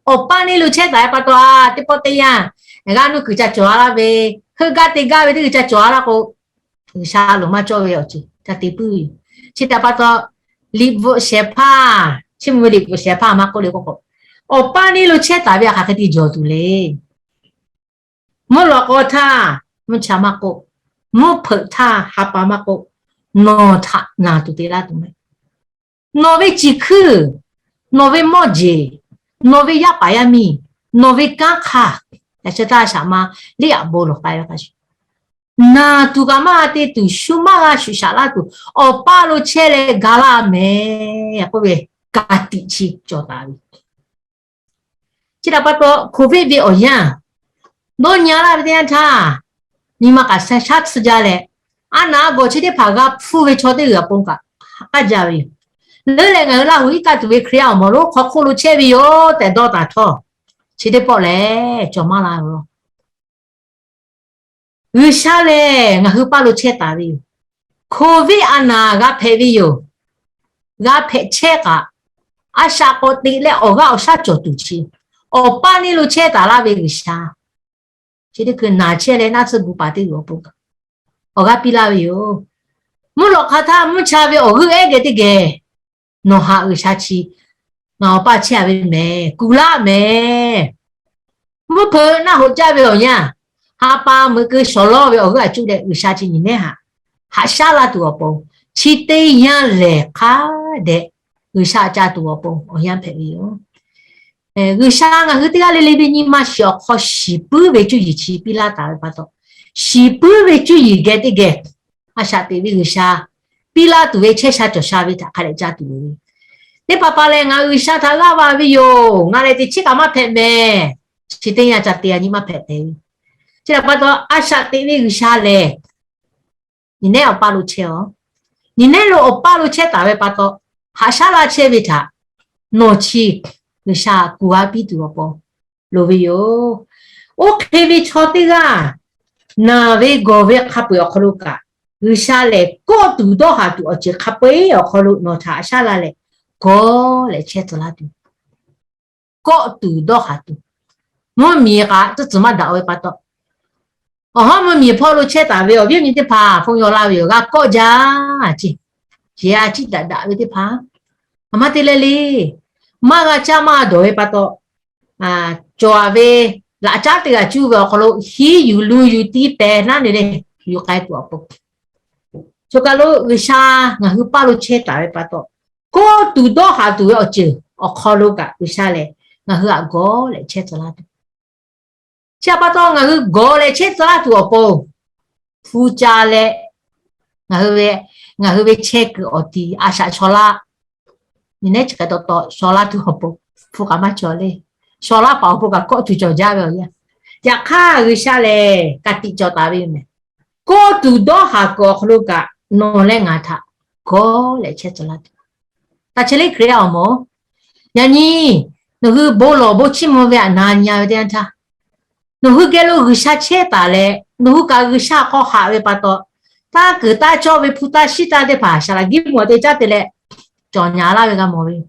Awˬ paˇ neˇ lo chehˇ taˍ ve pa taw, teˇ pawˆ teˇ yanˇ g'aˇ nuˇ kuiˬ ca cawˬ a laˇ ve, heuˆ gaˇ te gaˇ ve teˇ g'uiˬ ca cawˬ a laˇ k'o, G'uiˬsha loˍ maˇ cawˇ ve awˬ ceuˬ ca te puiˉ ve yoˬ. Chi htaꞈ pa taw, liꞈ bvuhꞈ shehˍ hpaˇ, chi mvuh ve liꞈ bvuhꞈ shehˍ hpaˇ maˇ k'oˆ le k'o k'o, awˬ paˇ neˇ lo chehˇ taˍ ve hk'aˬ hk'e te jawˬ tuˬ le. Mvuhˇ lawꞈ k'aw htaˇ mvuhˇ cha maˇ k'oˆ, mvuhˇ hpeuꞈ htaˇ ha pa maˇ k'oˆ, nawˬ htaꞈ naˬ tuˬ te laˇ tuˬ meh. Nawˬ ve ciˬ hkuiˇ, nawˬ ve mawˇ jeˬ, nawˬ ve yaˇ paˍ yaˇ miˇ, nawˬ ve kanˉ hk'aˇ, yaꞈ sheh taˇ shaꞈ ma liꞈ aꞈ bon lawˬ k'ai ve hk'a shuˍ, naˬ tuˬ kaꞈ maˇ te tuˬ, shu maˇ g'a shuˍ shaꞈ laˇ tuˬ, awˬ paˇ lo chehˇ leh ga laˇ meh k'oˆ ve, ka tiꞈ chi cawˬ taˍ ve. Chi htaꞈ pa taw, Covid ve awˬ yanˇ dawˇ nyi laˇ ve teˇ yanˇ htaˇ, nyi ma kaꞈ shaˉ tsuhˇ jaˇ leh, a naˍ a gawˬ chi teˇ hpaˍ g'a hpuˇ ve chaw teˇ g'uiˬ awˬ pon kaꞈ haꞈ k'aˉ jaˇ ve yoˬ. Leuˉ leh ngaˬ hui Laˇ huˍ iˉ kaˆ tuˬ ve Hkriꞈ yaˇ awˬ moˍ lonˉ hk'aw hk'oˆ lo chehˇ ve yoˬ tehꞈ dawˇ taˍ htawˇ, chi teˇ pawˆ lehˬ cawˬ maˇ la ve yoˬ. G'uiˬsha lehˬ ngaˬ hui paˇ lo chehˇ taˍ ve yoˬ. Covid a naˍ g'a hpehꞈ ve yoˬ. G'a hpehꞈ chehˇ kaꞈ, a shaꞈ k'awꞈ teꞈ leh awˬ g'aˇ awˬ shaˉ cawˬ tuˬ chi, awˬ paˇ neˇ lo chehˇ taˍ laˇ ve G'uiˬsha, chi teˇ hkui naˬ chehˇ leh naˆ tsuhˇ gu paˍ teˇ g'uiˬ awˬ pon kaꞈ awˬ g'aˇ piˇ laˇ ve yoˬ. Mvuhˇ lawꞈ hk'a htaˇ mvuhˇ cha ve awˬ g'euˆ ehˉ geh teˇ geh, nawˬ haꞈ G'uiˬsha chi ngaˬ awˬ paˇ chehˇ a ve mehˍ, kuˬ laˇ mehˍ. Mvuhˇ hpeuꞈ naˆ hoꞈ caˇ ve awˬ yanˇ, ha pa meuꞈ keu shawˍ lawˇ ve awˬ g'euˆ a cuˇ leh G'uiˬsha chi nyi nehˉ haꞈ, haꞈ shaˉ laˇ tuˬ awˬ pon, chi teˇ yanˇ lehˬ hk'a dehꞈ G'uiˬsha ca tuˬ awˬ pon awˬ yanˇ hpehꞈ ve yoˬ. G'uiˬsha ngaˬ hui teˇ g'aˇ le le ve nyi ma shiˍ awˬ hk'aw shiˍ puiˉ ve cuˇ yiˍ chi piˇ laˇ taˍ ve pa taw, shiˍ puiˉ ve cuˇ yiˍ geh teˇ geh, a shaꞈ teꞈ ve G'uiˬsha piˇ laˇ tuˬ ve chehˇ sha cawˬ sha ve htaꞈ hk'a dehꞈ ca tuˬ loˍ ve. Teˇ hpaˍ hpaˍ lehˬ, ngaˬ G'uiˬsha htaꞈ g'aˇ va ve yoˬ, ngaˬ lehˬ teꞈ chiˉ kaꞈ maˇ hpehꞈ mehˍ. Chi teˇ yanˇ ca te a nyi maˇ hpehꞈ tehꞈ ve. Chi htaꞈ pa taw, a shaꞈ teꞈ ve G'uiˬsha lehˬ, nyi nehˉ awˬ paˇ lo chehˇ a. Nyi nehˉ lo awˬ paˇ lo chehˇ taˍ ve pa taw, haꞈ shaˉ laˇ chehˇ ve htaꞈ nawˬ chi G'uiˬsha kuˬ g'a piˇ tuˬ awˬ pon loˍ ve yoˬ. Oˇ hk'e ve chaw teˇ g'aˇ naˬ ve gawˬ ve hk'a peu-eˬ awˬ hk'aw lo kaꞈ, G'uiˬsha lehˬ kawˆ tuˬ dawˇ haˍ tuˬ awˬ ceuˬ hk'a peu-eˬ awˬ hk'aw lo nawˬ htaꞈ haꞈ shaˉ laˇ leh, gawˬ leh chehˇ tcuh laˇ tuˬ, kawˆ tuˬ dawˇ haˍ tuˬ, mvuhˇ miˬ kaꞈ tcuhˉ tcuhˬ maˇ daꞈ ve pa taw, awˬ hawˉ mvuhˇ miˬ hpawˇ lo chehˇ taˍ ve awˬ viˉ awˬ nyi teˇ hpaˍ hpu yaw laˇ ve yoˬ. G'a kawˆ jaˇ ce. Jeˬ a ciˉ daꞈ daꞈ ve teˇ hpaˍ, a maˇ te leh le, maˇ g'a caˇ maˇ dawˬ ve pa taw, cawˬ a ve laꞈ caˉ teˇ g'aˇ cuˇ ve awˬ hk'aw lo hiˉ yuˬ lu yuˬ tiˉ pehˍ naˉ ne le, yuˬ k'ai tuˬ awˬ pon, choˬ kaˬ lo G'uiˬsha ngaˬ hui paˇ lo chehˇ taˍ ve pa taw, kawˆ tuˬ dawˇ haˍ tuˬ ve awˬ ceuˬ awˬ hk'aw lo kaꞈ G'uiˬsha lehˬ ngaˬ hui htaꞈ gawˬ leh chehˇ tcuh laˇ tuˬ. Chi htaꞈ pa taw, ngaˬ hui gawˬ leh chehˇ tcuh laˇ tuˬ awˬ pon, hpu ca leh ngaˬ hui ve, ngaˬ hui ve chehˇ kuiˬ awˬ ti a shaꞈ shaw laˇ, nyi nehˉ chi hk'e taw taw shaw laˇ tuˬ awˬ pon, hpu kaꞈ maˇ cawˬ le. Shaw laˇ paˍ awˬ pon kaꞈ kawˆ tuˬ cawˬ jaˇ ve awˬ yanˇ, yaꞈ hk'aˇ G'uiˬsha lehˬ ka tiꞈ cawˬ taˍ ve yoˬ mehˍ. Kawˆ tuˬ dawˇ haˍ kuiˬ awˬ hk'aw lo kaꞈ nawˬ leh ngaˬ htaꞈ gawˬ leh chehˇ tcuh laˇ tuˬ. Taˇ chehˇ le Hkriꞈ yaˇ awˬ moˍ, yaꞈ nyi nawˬ hui bon lawˬ bon chiˇ mvuh ve aꞈ na nyi a ve teˇ yanˇ htaˇ, nawˬ hui geh lo G'uiˬsha chehˇ taˍ leh, nawˬ hui kaꞈ G'uiˬsha hk'aw haꞈ ve pa taw, taˇ kuiˬ taˇ cawˇ ve hpu taˇ shiˉ taˇ teˇ hpaˍ saˍ laꞈ giˇ mvuhˇ te caˉ te leh cawˬ nyi laˇ ve g'a mawˬ ve yoˬ.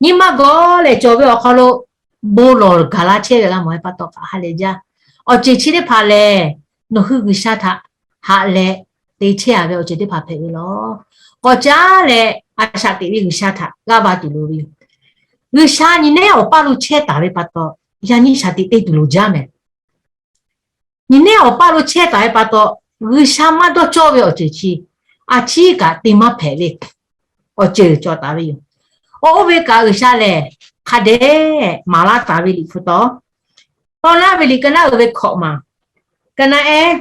Nyi ma gawˬ leh cawˬ ve awˬ hk'aw lo bon lawˬ gaˬ la chehˇ ve g'a mawˬ ve pa taw kaꞈ ha lehˬ jaˇ. Awˬ ceuˬ chi teˇ hpaˍ lehˬ, nawˬ hui G'uiˬsha htaꞈ haꞈ leh te chehˇ a ve awˬ ceuˬ teˇ hpaˍ hpehꞈ ve yoˬ. K'awꞈ caˉ leh a shaꞈ teꞈ ve G'uiˬsha htaꞈ g'aˇ va tuˬ loˍ ve yoˬ. G'uiˬsha nyi nehˉ awˬ paˇ lo chehˇ taˍ ve pa taw, yaꞈ nyi shaˍ tiꞈ te tuˬ loˍ jaˇ mehˍ. Nyi nehˉ awˬ paˇ lo chehˇ taˍ ve pa taw, G'uiˬsha maˇ dawˇ cawˇ ve awˬ ceuˬ chi a ciˉ kaꞈ te maˇ hpehꞈ ve awˬ ceuˬ cawˬ taˍ ve yoˬ. Oˇ ve kaꞈ G'uiˬsha lehˬ hk'a dehꞈ maˍ laˇ taˍ ve liꞈ hpu taw, Tawˇ naˉ ve liꞈ ka naˉ uiˍ ve hkawꞈ maˬ, ka naˉ ehˉ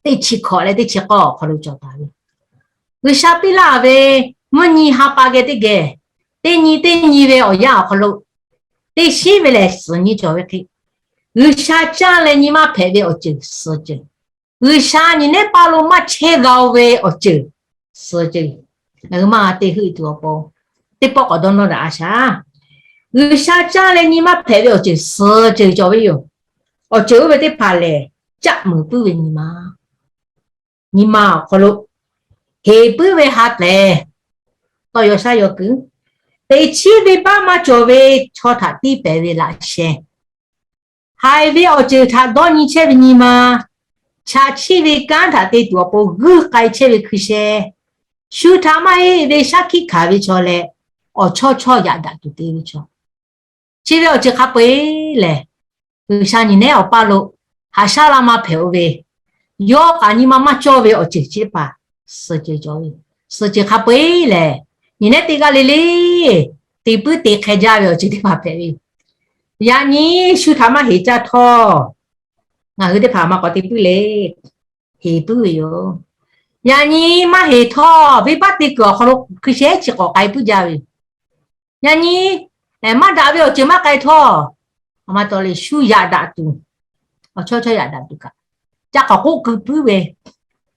teˇ chi hkawꞈ leh teˇ chi k'awˇ awˬ hk'aw lo cawˬ taˍ ve, G'uiˬsha piˇ laˇ ve mvuhˇ nyi ha pa geh teˇ geh, teˇ nyi teˇ nyi ve awˬ yanˇ awˬ hk'aw lo, teˇ shinˉ ve lehˬ suhˍ nyi cawˬ ve hk'e, G'uiˬsha caˇ leh nyi maˇ hpehꞈ ve awˬ ceuˬ suhˍ ceuˬ, G'uiˬsha nyi nehˉ paˇ lo maˇ chehˇ g'a-o ve awˬ ceuˬ suhˍ ceuˬ, ngaˬ hui maˇ g'a te heuˆ tuˬ awˬ pon, teˇ pawˆ k'awꞈ dawˇ nawˇ daꞈ a shaˍ. G'uiˬsha caˇ leh nyi maˇ hpehꞈ ve awˬ ceuˬ suhˍ ceuˬ cawˬ ve yoˬ. Awˬ ceuˬ oˇ ve teˇ hpaˍ lehˬ, caˆ muiˍ puiˉ ve nyi ma, nyi ma awˬ hk'aw lo Heˍ puiˉ ve ha tehˍ, tawˇ yaw shaˉ yaw kuiˬ, teꞈ chiˉ venˇbaˆ maˇ cawˬ ve chaw htaꞈ tiˇ pehˍ ve laꞈ sheh, haiˬ ve awˬ ceuˬ htaꞈ dawˇ nyi chehˇ ve nyi ma, chaꞈ chiˆ ve kanˉ htaꞈ te tuˬ awˬ pon g'uiˇ k'ai chehˇ ve hkui sheh, shu htaꞈ maˇ heˆ ve shaˉ hkiˆ hkanˍ ve chaw leh, awˬ chawˇ chawˇ yaꞈ daꞈ tuˬ te ve chaw, chi ve awˬ ceuˬ hk'a peu-eˬ lehˬ, G'uiˬsha nyi nehˉ awˬ paˇ lo haꞈ shaˉ la ma hpehꞈ-o ve, yawˇ kaꞈ nyi ma maˇ cawˇ ve awˬ ceuˬ chi teˇ hpaˍ suhˍ ceuˬ cawˬ ve, suhˍ ceuˬ hk'a peu-eˬ lehˬ, nyi nehˉ teˇ g'aˇ le le te puiˉ te hk'e jaˇ ve awˬ ceuˬ teˇ hpaˍ hpehꞈ ve yoˬ. Yaꞈ nyi shu htaꞈ maˇ heˍ caˇ htawˇ, ngaˬ hui teˇ hpaˍ maˇ k'awꞈ te puiˉ le, heˍ puiˉ ve yoˬ. Yaꞈ nyi maˇ heˍ htawˇ, venˇbaˆ te kuiˬ awˬ hk'aw lo hkui sheh chi k'awꞈ k'ai puiˉ jaˇ ve yoˬ. Yaꞈ nyi maˇ daꞈ ve awˬ ceuˬ maˇ k'ai htawˇ, a ma taw le shu yaꞈ daꞈ tuˬ, awˬ chawˇ chawˇ yaꞈ daꞈ tuˬ kaꞈ, ca k'awꞈ k'oˆ keu puiˉ ve,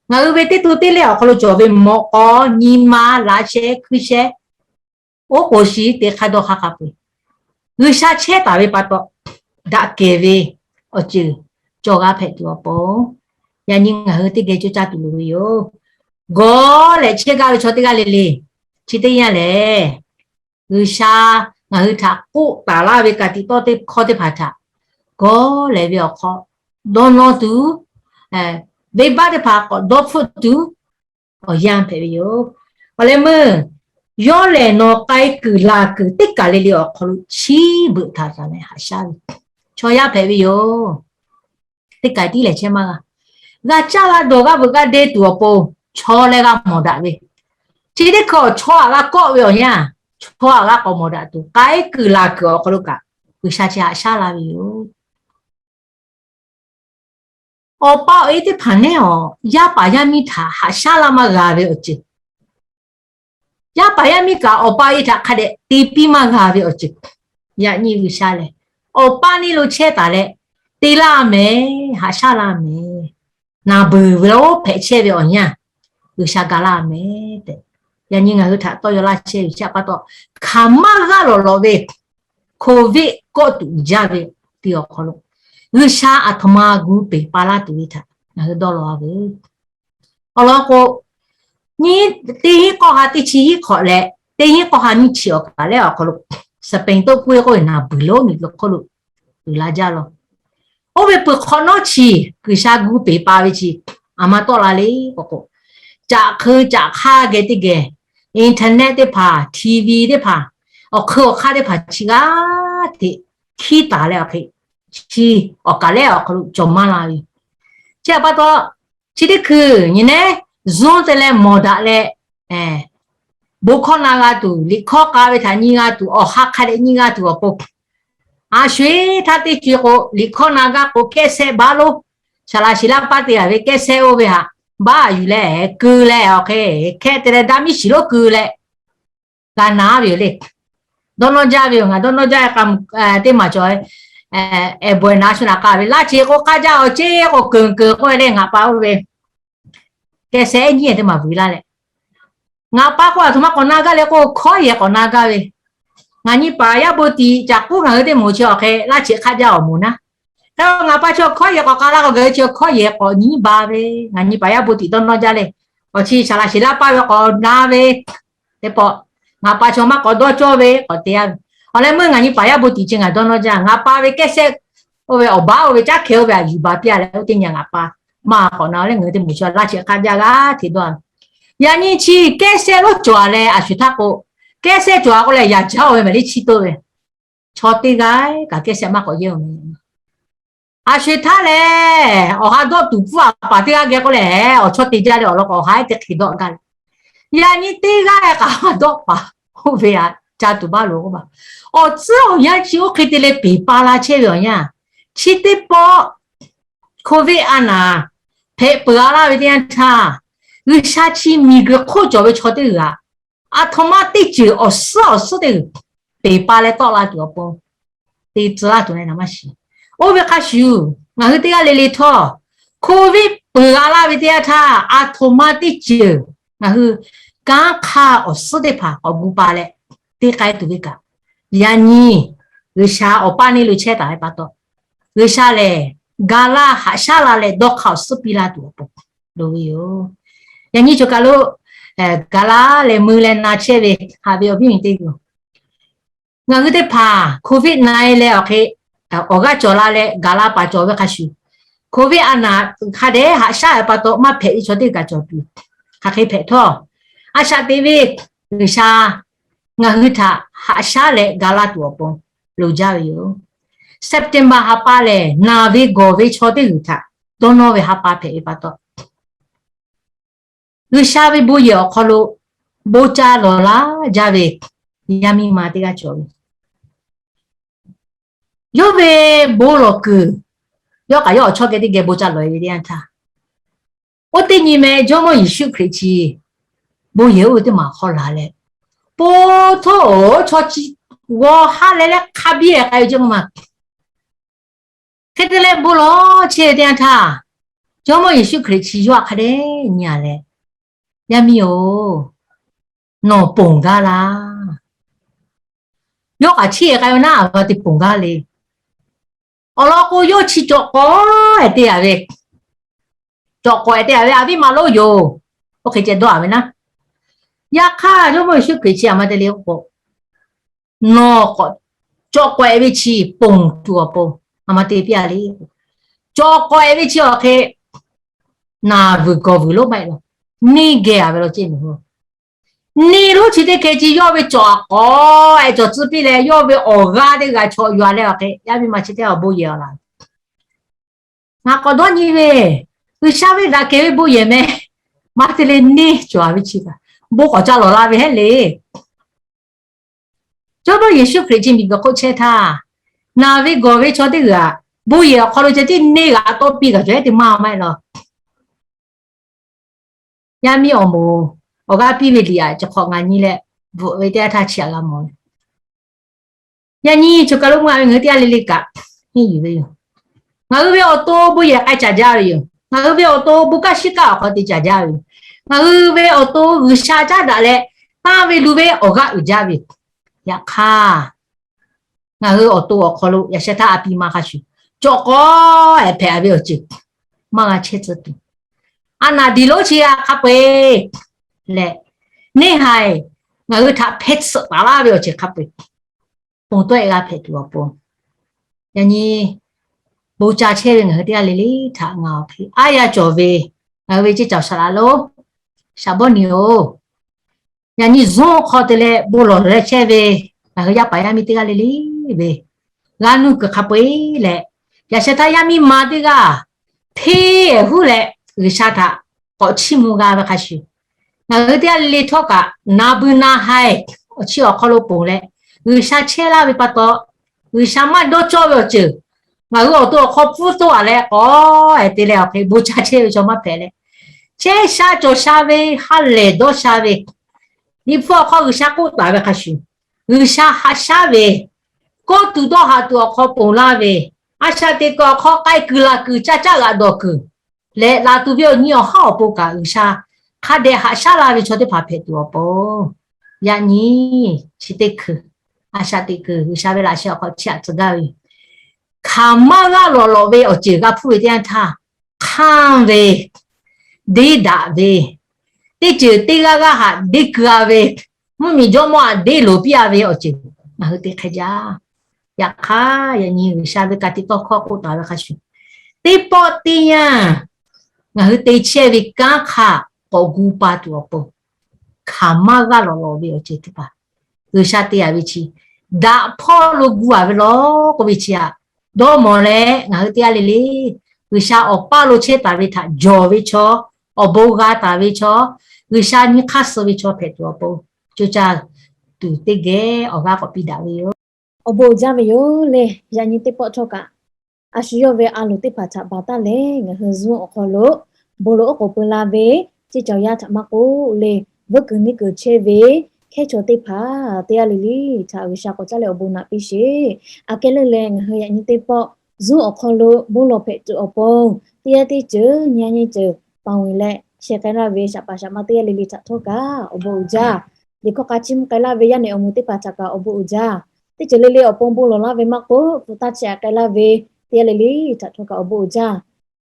ngaˬ hui ve teˇ to teˇ lehˇ awˬ hk'aw lo cawˬ ve mawꞈ k'aw, nyi ma, laꞈ sheh, hkui sheh, oˉ k'oˍ shiˍ te hk'a dawˇ hk'a hk'a peu-eˬ, G'uiˬsha chehˇ taˍ ve pa taw, daꞈ kehˬ ve awˬ ceuˬ cawˬ g'a hpehꞈ tuˬ awˬ pon, yaꞈ nyi ngaˬ hui teˇ geh coˇ caˇ tuˬ loˍ ve yoˬ. Gawˬ lehꞈ chehˇ gaˇ ve chaw teˇ g'aˇ le le, chi teˇ yanˇ lehˬ, G'uiˬsha ngaˬ hui htaꞈ k'oˆ taˍ laˇ ve ka tiꞈ tawˇ teˇ hkawˇ teˇ hpaˍ htaꞈ gawˬ lehˬ ve awˬ hk'aw dawˇ nawˇ tuˬ, venˇbaˆ teˇ hpaˍ k'awꞈ dawˇ hpfuhˆ tuˬ, awˬ yanˇ hpehꞈ ve yoˬ. Awˬ leh meuˇ, yawˇ lehˬ nawˬ k'ai kuiˬ laˬ kuiˬ teˇ kaˬ le le awˬ hk'aw lo chiˉ beuꞈ htaꞈ taˍ leh haꞈ shaˉ ve chaw yaˇ hpehꞈ ve yoˬ. Teˇ kaˬ tiˉ lehˬ chehˇ maˇ g'a. G'a caˇ g'a dawˬ g'a veuꞈ g'a de tuˬ awˬ pon, chaw leh g'a mawˬ daꞈ ve, chi teˇ hkui chaw aꞈ g'a kawˆ ve awˬ yanˇ, chaw aꞈ g'a k'awꞈ mawˬ daꞈ tuˬ, k'ai kuiˬ laˬ kuiˬ awˬ hk'aw lo kaꞈ G'uiˬsha chi haꞈ shaˉ la ve yoˬ. Awˬ pa awˬ e teˇ hpaˍ nehˉ awˬ yaˇ paˍ yaˇ miˇ htaꞈ haꞈ shaˉ la maˇ g'a ve awˬ ceuˬ, yaˇ paˍ yaˇ miˇ kaꞈ awˬ pa awˬ e htaꞈ hk'a dehꞈ te piˇ maˇ g'a ve awˬ ceuˬ, yaꞈ nyi G'uiˬsha lehˬ, awˬ paˇ neˇ lo chehˇ taˍ leh te laˇ mehˍ, haꞈ shaˉ laˇ mehˍ, naˬ beuˬ ve lo hpehꞈ chehˇ ve awˬ yanˇ, G'uiˬsha ga laˇ mehˍ tehꞈ, yaꞈ nyi ngaˬ hui htaꞈ tawˇ yaw laˇ chehˇ ve chi pa taw, hk'aˬ maˇ g'aˇ lawꞈ lawꞈ ve Covid kawˆ tuˬ jaˇ ve teˇ awˬ hk'aw lo, G'uiˬsha aˬ htoꞈ ma gu peˬ pa laˇ tuˬ ve htaꞈ ngaˬ hui dawˇ law a veuˬ. Awˬ lawn k'o, nyi teˇ hinˉ k'awˇ ha teˇ chi hiˉ hk'awꞈ leh, teˇ hinˉ k'awˇ ha nyiˇ chi awˬ kaˬ lehˬ awˬ hk'aw lo, Spain tawˇ hkawˇ k'oˆ ve naˬ beuˬ lonˉ miˬguiˬ hk'oˆ lo uiˍ la jaˇ law. Oˇ ve peuˬ hk'awꞈ nawˉ chi G'uiˬsha gu peˬ pa ve chi, aˬ ma tawˆ la le k'o k'o, caꞈ hk'eu caꞈ hk'aˇ geh teˇ geh, internet teˇ hpaˍ, TV teˇ hpaˍ, awˬ hk'eu awˬ hk'aˇ teˇ hpaˍ chi g'aˇ hteꞈ hkiˉ taˍ leh awˬ hk'e, chi awˬ kaˬ lehˬ awˬ hk'aw lo cawˬ maˇ la ve. Chi pa taw, chi teˇ hkui nyi nehˉ Zoom te leh mawˬ daꞈ leh, bon hkawˇ na g'a tuˬ, liꞈ hkawˇ k'a ve htaꞈ nyi g'a tuˬ, awˬ ha hk'a dehꞈ nyi g'a tuˬ awˬ pon, a sho-eˬ htaˇ teˇ co-e k'o, liꞈ hkawˇ na g'aˇ k'o, cassette baˆ lonˉ, saˍ laꞈ shiˍ laˇ paˇ te g'a ve cassette oˇ ve htaꞈ baˆ yuˬ leh keu leh awˬ hk'e, hkehˇ te leh daˇ miˉ shiˍ lonˉ keu leh g'a na ve yoˬ le. Dawˇ nawˇ jaˇ ve yoˬ. Ngaˬ dawˇ nawˇ jaˇ k'a teˇ maˬ cawˬ, ehˬ bawehˬ na shu naꞈ k'a ve laˇ ce k'o k'aˇ jaˇ awˬ ceˇ k'o keunˍ keunˍ k'oˆ ve le ngaˬ pa oˇ ve cassette nyiˇ teˇ maˬ vuiˬ laˇ leh, ngaˬ pa k'o aˬ htoꞈ ma k'awꞈ na gaˇ leh k'o, hkawˇ yehˬ k'awꞈ na gaˇ ve. Ngaˬ nyi paˍ yaˇ bon tiꞈ caꞈ k'oˆ ngaˬ hui teˇ moˍ chi awˬ hk'e laˇ cheꞈ hk'aˇ jaˇ awˬ moˍ naˉ. Hk'e ngaˬ pa chi hkawˇ yehˬ k'awꞈ k'a laˇ k'o, ngaˬ hui chi hkawˇ yehˬ k'awꞈ nyi baˬ ve. Ngaˬ nyi paˍ yaˇ bon tiꞈ dawˇ nawˇ jaˇ le. Awˬ chi saˍ laꞈ shiˍ laˇ paˇ ve k'awꞈ na ve teˇ pawˆ, ngaˬ pa chi maˇ k'awꞈ dawˇ cawˇ ve k'awꞈ te-a ve. Awˬ leh meuˇ ngaˬ nyi paˍ yaˇ bon tiꞈ chi ngaˬ dawˇ nawˇ jaˇ, ngaˬ pa ve cassette oˇ ve awˬ baˆ oˇ ve caˉ hkeh oˇ ve a yuˬ baˬ piˇ-a leh, oˇ teˇ nyi ngaˬ pa maˇ k'awꞈ na leh ngaˬ hui teˇ moˍ chi laˇ cheꞈ hk'aˇ jaˇ g'aˇ hteꞈ dawˇ-a. Yaꞈ nyi chi cassette lonˉ cawˬ-a leh a sho-eˬ htaˇ k'o, cassette cawˬ-a k'o leh yaꞈ caˉ-o ve maˬ le chi to ve, chaw teˇ g'aˇ kaꞈ cassette maˇ k'awꞈ yehˇ-o meh. A sho-eˬ htaˇ lehˬ awˬ ha dawˆ tuˬ pfuhˇ a paˍ teˇ g'aˇ geh k'oˆ leh, awˬ chawˇ te jaˇ leh awˬ lawn k'o awˬ ha-ehˉ teꞈ hk'e dawˆ gaˇ leh, yaꞈ nyi teˇ g'aˇ kaꞈ ha dawˆ paˍ oˇ ve a ca tuˬ baˇ loˬ k'oˆ ma. Awˬ tcuhˉ awˬ yanˇ chi oˇ hk'e te leh peˬ pa la chehˇ ve awˬ yanˇ, chi teˇ pawˆ Covid a naˍ hpehꞈ peuˬ-a laˇ ve teˇ yanˇ htaˇ, G'uiˬsha chi miˬguiˬ hk'oˆ cawˬ ve chaw teˇ g'aˇ, aˬ htoꞈ ma teˇ ceuˬ awˬ suhˉ awˬ suhˉ teˇ g'aˇ peˬ pa leh tawˆ la tuˬ awˬ pon te tcuh laˇ tuˬ leh naˍ maˇ shiˍ. Oˇ ve hk'a shuˍ, ngaˬ hui teˇ g'aˇ le le htawˇ, Covid peuˬ-a laˇ ve teˇ yanˇ htaˇ, aˬ htoꞈ ma teˇ ceuˬ ngaˬ hui kanˉ hk'aˇ awˬ suhˉ teˇ hpaˍ k'awꞈ gu pa leh te k'ai tuˬ ve kaꞈ, yaꞈ nyi G'uiˬsha awˬ paˇ neˇ lo chehˇ taˍ ve pa taw, G'uiˬsha lehˬ ga laˇ haꞈ shaˉ la leh dawˇ hk'a awˬ suhˉ piˇ laˇ tuˬ awˬ pon loˍ ve yoˬ. Yaꞈ nyi choˬ kaˬ lo gaˬ la leh mui leh na chehˇ ve haꞈ ve awˬ viˉ awˬ nyi teˇ hpaˍ, ngaˬ hui teˇ hpaˍ COVID na e leh awˬ hk'e awˬ g'aˇ cawˬ la leh gaˬ la paˍ cawˬ ve hk'a shuˍ, COVID a naˍ hk'a dehꞈ haꞈ shaˉ ve pa taw maˇ hpehꞈ ve chaw teˇ g'aˇ cawˬ tuˬ, hk'aˬ hk'e hpehꞈ htawˇ, a shaꞈ teꞈ ve G'uiˬsha ngaˬ hui htaꞈ haꞈ shaˉ leh ga laˇ tuˬ awˬ pon loˍ jaˇ ve yoˬ. September ha pa lehˬ, naˬ ve gawˬ ve chaw teˇ g'uiˬ htaꞈ dawˇ nawˇ ve ha pa hpehꞈ ve pa taw, G'uiˬsha ve bon yehˬ awˬ hk'aw lo bon ca lawˬ laˇ jaˇ ve yaˇ miˇ ma teˇ g'aˇ cawˬ ve. Yawˇ ve bon lawˬ kuiˬ, yawˇ kaꞈ yawˇ awˬ chawˇ geh teˇ geh bon ca lawˬ e ve teˇ yanˇ htaˇ, oˇ teˇ nyi meh Jawˇmawˇ Yeˍsuˆ Hkriꞈ chi bon yehˬ oˇ ve teˇ maˬ hk'aw laˬ leh, po htoˇ chaw chi g'aw haˉ leh leh hk'a biˇ leh k'ai ve ceh ma. Hk'e te leh bon lawˬ chehˇ ve teˇ yanˇ htaˇ, Jawˇmawˇ Yeˍsuˆ Hkriꞈ chi yawˇ htaꞈ hk'a dehꞈ nyi a leh, Yaˇ miˇ-oˬ, nawˬ ponˬ gaˇ laˇ. Yawˇ kaꞈ chiˇ e k'ai ve naˉ, a va te ponˬ gaˇ le. Awˬ lawn k'o, yawˇ chi cawꞈ k'awꞈ-e te a ve, cawꞈ k'awꞈ-e te a ve a viˉ ma lonˉ yoˬ. Oˇ hk'e ceh dawˇ a ve naˉ. Yaꞈ hk'aˇ, Jawˇmawˇ Yeˍsuˆ Hkriꞈ chi a ma te le k'o, nawˬ cawꞈ k'awꞈ-e ve chi ponˬ tuˬ awˬ pon a ma te piˇ a le. Cawꞈ k'awꞈ-e ve chi awˬ hk'e naˬ vuiˬ gawˬ vuiˬ lonˉ maˇ heˆ law, neˇ geh a ve law ceˇ mehˍ. Neˇ lonˉ chi teˇ hkeh chi yawˇ ve cawꞈ k'awꞈ-e cawˬ tcuh piˇ leh, yawˇ ve awˬ g'aˇ teˇ g'aˇ chaw yuˬ a leh awˬ hk'e, yaˇ miˇ ma chi teˇ g'aˇ awˬ bon yehˬ awˬ laˬ. Ngaˬ k'awꞈ dawˇ nyi ve, G'uiˬsha ve daꞈ kehˬ ve bon yehˬ meh, maˇ te le neˇ cawˬ a ve chi kaꞈ, bon k'awꞈ ca lawˬ la ve heˆ le. Jawˇmawˇ Yeˍsuˆ Hkriꞈ chi miˬguiˬ hk'oˆ chehˇ htaˇ, naˬ ve gawˬ ve chaw teˇ g'aˇ bon yehˬ awˬ hk'aw lo ceh tiˉ neˇ g'aꞈ tawˇ piˇ kaꞈ cawˬ heˆ te maˇ maˇ heˆ law. Yaˇ miˇ awˬ moˍ awˬ g'aˇ piˇ ve liꞈ aꞈ cawˬ hk'awꞈ ngaˬ nyi leh bvuhꞈ ve teˇ yanˇ htaˇ chi aꞈ g'a mawˬ le. Yaꞈ nyi choˬ kaˬ lo mvuhˇ a ve ngaˬ hui teˇ g'aˇ le le kaꞈ henˇ yuˬ ve yoˬ. Ngaˬ hui ve awˬ to bon yehˬ k'ai caˍ jaˇ ve yoˬ. Ngaˬ hui ve awˬ to bon kaˇ shiˉ kaˇ awˬ hk'aw te caˍ jaˇ ve yoˬ. Ngaˬ hui ve awˬ to G'uiˬsha caˉ daꞈ leh tanˇ ve lu ve awˬ g'aˇ uiˍ jaˇ ve yoˬ. Yaꞈ hk'aˇ, ngaˬ hui awˬ to awˬ hk'aw lo yaꞈ sheh htaˇ a pi ma hk'a shuˍ cawꞈ k'awꞈ-e hpehꞈ a ve awˬ ceuˬ maˇ g'a chehˇ tcuh tuˬ, a naˍ diˬ lonˉ chi g'a hk'a peu-eˬ leh, neˇ haiˬ ngaˬ hui htaꞈ hpeh tsuhꞈ taˍ laˇ ve awˬ ceuˬ hk'a peu-eˬ ponˬ tawˆ-e g'a hpehꞈ tuˬ awˬ pon, yaꞈ nyi bon ca chehˇ ve ngaˬ hui teˇ g'aˇ le le htaꞈ ngaˬ awˬ hk'e aˉ yaˇ cawˬ ve ngaˬ hui ve ceˇ caˬ saˍ laꞈ lonˉ Shaˍbawˇniꞈ-oˬ, yaꞈ nyi Zoom hk'aw te leh bon lawˬ leh chehˇ ve ngaˬ hui yaˇ paˍ yaˇ miˇ teˇ g'aˇ le le ve g'a nuˇ kuiˬ hk'a peu-eˬ leh, yaꞈ sheh htaˇ yaˇ miˇ ma teˇ g'aˇ hteˇ huˉ leh G'uiˬsha htaꞈ k'awꞈ chiˇ mvuh g'a ve hk'a shuˍ, ngaˬ hui teˇ g'aˇ le le htawˇ kaꞈ na bui na haiˬ awˬ chi awˬ hk'aw lo ponˬ leh, G'uiˬsha chehˇ laˇ ve pa taw, G'uiˬsha maˇ dawˇ cawˇ ve awˬ ceuˬ ngaˬ hui awˬ to awˬ hk'aw pfuhˇ toˇ a leh k'awꞈ-e te leh awˬ hk'e bon ca chehˇ ve chaw maˇ hpehꞈ leh, chehˇ sha cawˬ sha ve, ha lehˬ dawˇ sha ve, Liꞈ hpu awˬ hk'aw G'uiˬsha k'oˆ taˍ ve hk'a shuˍ, G'uiˬsha haꞈ shaˉ ve, kawˇ tuˬ dawˇ haꞈ tuˬ awˬ hk'aw ponˬ laˇ ve, a shaꞈ teꞈ kuiˬ awˬ hk'aw k'ai kuiˬ laˬ kuiˬ caˇ caˇ g'aꞈ dawˬ kuiˬ leh, laˬ tuˬ ve awˬ nyi awˬ haˉ awˬ pon kaꞈ G'uiˬsha hk'a dehꞈ haꞈ shaˉ la ve chaw teˇ hpaˍ hpehꞈ tuˬ awˬ pon, yaꞈ nyi chi teˇ hkui a shaꞈ teꞈ kuiˬ G'uiˬsha ve laꞈ sheh awˬ hk'aw chiˇ aꞈ tcuh gaˇ ve yoˬ. Hkaˍ maˇ g'aˇ lawꞈ lawꞈ ve awˬ ceuˬ g'a hpuˇ ve teˇ yanˇ htaˇ, hk'anˇ ve, deˇ daꞈ ve, teˇ ceuˬ teˇ g'aˇ g'aˇ haꞈ deˇ keu-a ve, mvuhˇmiˬ jawˇmawˇ haꞈ deˇ loˍ piˇ-a ve awˬ ceuˬ ngaˬ hui te hk'e jaˇ. Yaꞈ hk'aˇ, yaꞈ nyi G'uiˬsha ve ka tiꞈ tawˇ hkawˇ k'oˆ taˍ ve hk'a shuˍ, teˇ pawˆ teˇ yanˇ ngaˬ hui te chehˇ ve kanˉ hk'aˆ k'awꞈ gu pa tuˬ awˬ pon, hkaˍ maˇ g'aˇ lawꞈ lawꞈ ve awˬ ceuˬ teˇ hpaˍ G'uiˬsha te-a ve chi daꞈ hpawˇ lo gu-a ve law k'oˆ ve chi aꞈ dawˇ mawˬ leh, ngaˬ hui teˇ g'aˇ le le G'uiˬsha awˬ paˇ lo chehˇ taˍ ve htaꞈ jawˬ ve chaw, awˬ bon g'a taˍ ve chaw, G'uiˬsha nyi hk'aˇ suh ve chaw hpehꞈ tuˬ awˬ pon, co caˇ tuˬ teˇ geh awˬ g'aˇ k'awꞈ piˇ daꞈ ve yoˬ. Awˬ bon uiˍ jaˇ ve yoˬ le. Yaꞈ nyi teˇ pawˆ htawˇ kaꞈ, a shu yawˇ ve a loˍ teˇ hpaˍ htaꞈ baˬ taˉ leh, ngaˬ hui Zoom awˬ hk'aw lo bon lawˬ oˉ k'oˍ pui la ve ceˇ cawˬ yaˇ htaꞈ maˇ k'oˆ le, vuiˇ kuiˬ neˇ kuiˬ chehˇ ve hkehˉ chaw teˇ hpaˍ teˇ g'aˇ le le htaꞈ G'uiˬsha k'awꞈ caˉ leh awˬ bon naꞈ piˇ sheˍ. Aꞈ kehˉ leuˉ leh, ngaˬ hui yaꞈ nyi teˇ pawˆ Zoom awˬ hk'aw lo bon lawˬ hpehꞈ tuˬ awˬ pon, teˇ g'aˇ teˇ ceuˬ nyi a nyi ceuˬ paˍ-oˬ leh sheh k'ai laˇ ve shaˍ paˍ shaˍ ma teˇ g'aˇ le le htaꞈ htawˇ kaꞈ awˬ bon uiˍ jaˇ. Liꞈ hkawˇ hk'a chiˇ mvuh k'ai laˇ ve yaˇ nehˬ awˬ moˍ teˇ hpaˍ htaꞈ kaꞈ awˬ bon uiˍ jaˇ. Teˇ ceuˬ le le awˬ pon bon lawˬ laˇ ve maˇ k'oˆ, hpu taˇ chehˇ aꞈ k'ai laˇ ve teˇ g'aˇ le le htaꞈ htawˇ kaꞈ awˬ bon uiˍ jaˇ.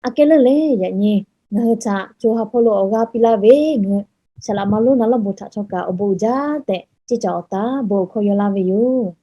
Aꞈ kehˉ leuˉ leh, yaꞈ nyi ngaˬ hui htaꞈ co ha hpawˇ lo awˬ g'aˇ piˇ laˇ ve ngaˬ hui Saˍ laꞈ ma lonˉ na lawˇ bon htaꞈ chaw kaꞈ awˬ bon uiˍ jaˇ tehꞈ ceˇ caˬ awˬ taˉ bon awˬ hkawˇ yaw laˇ ve yoˬ.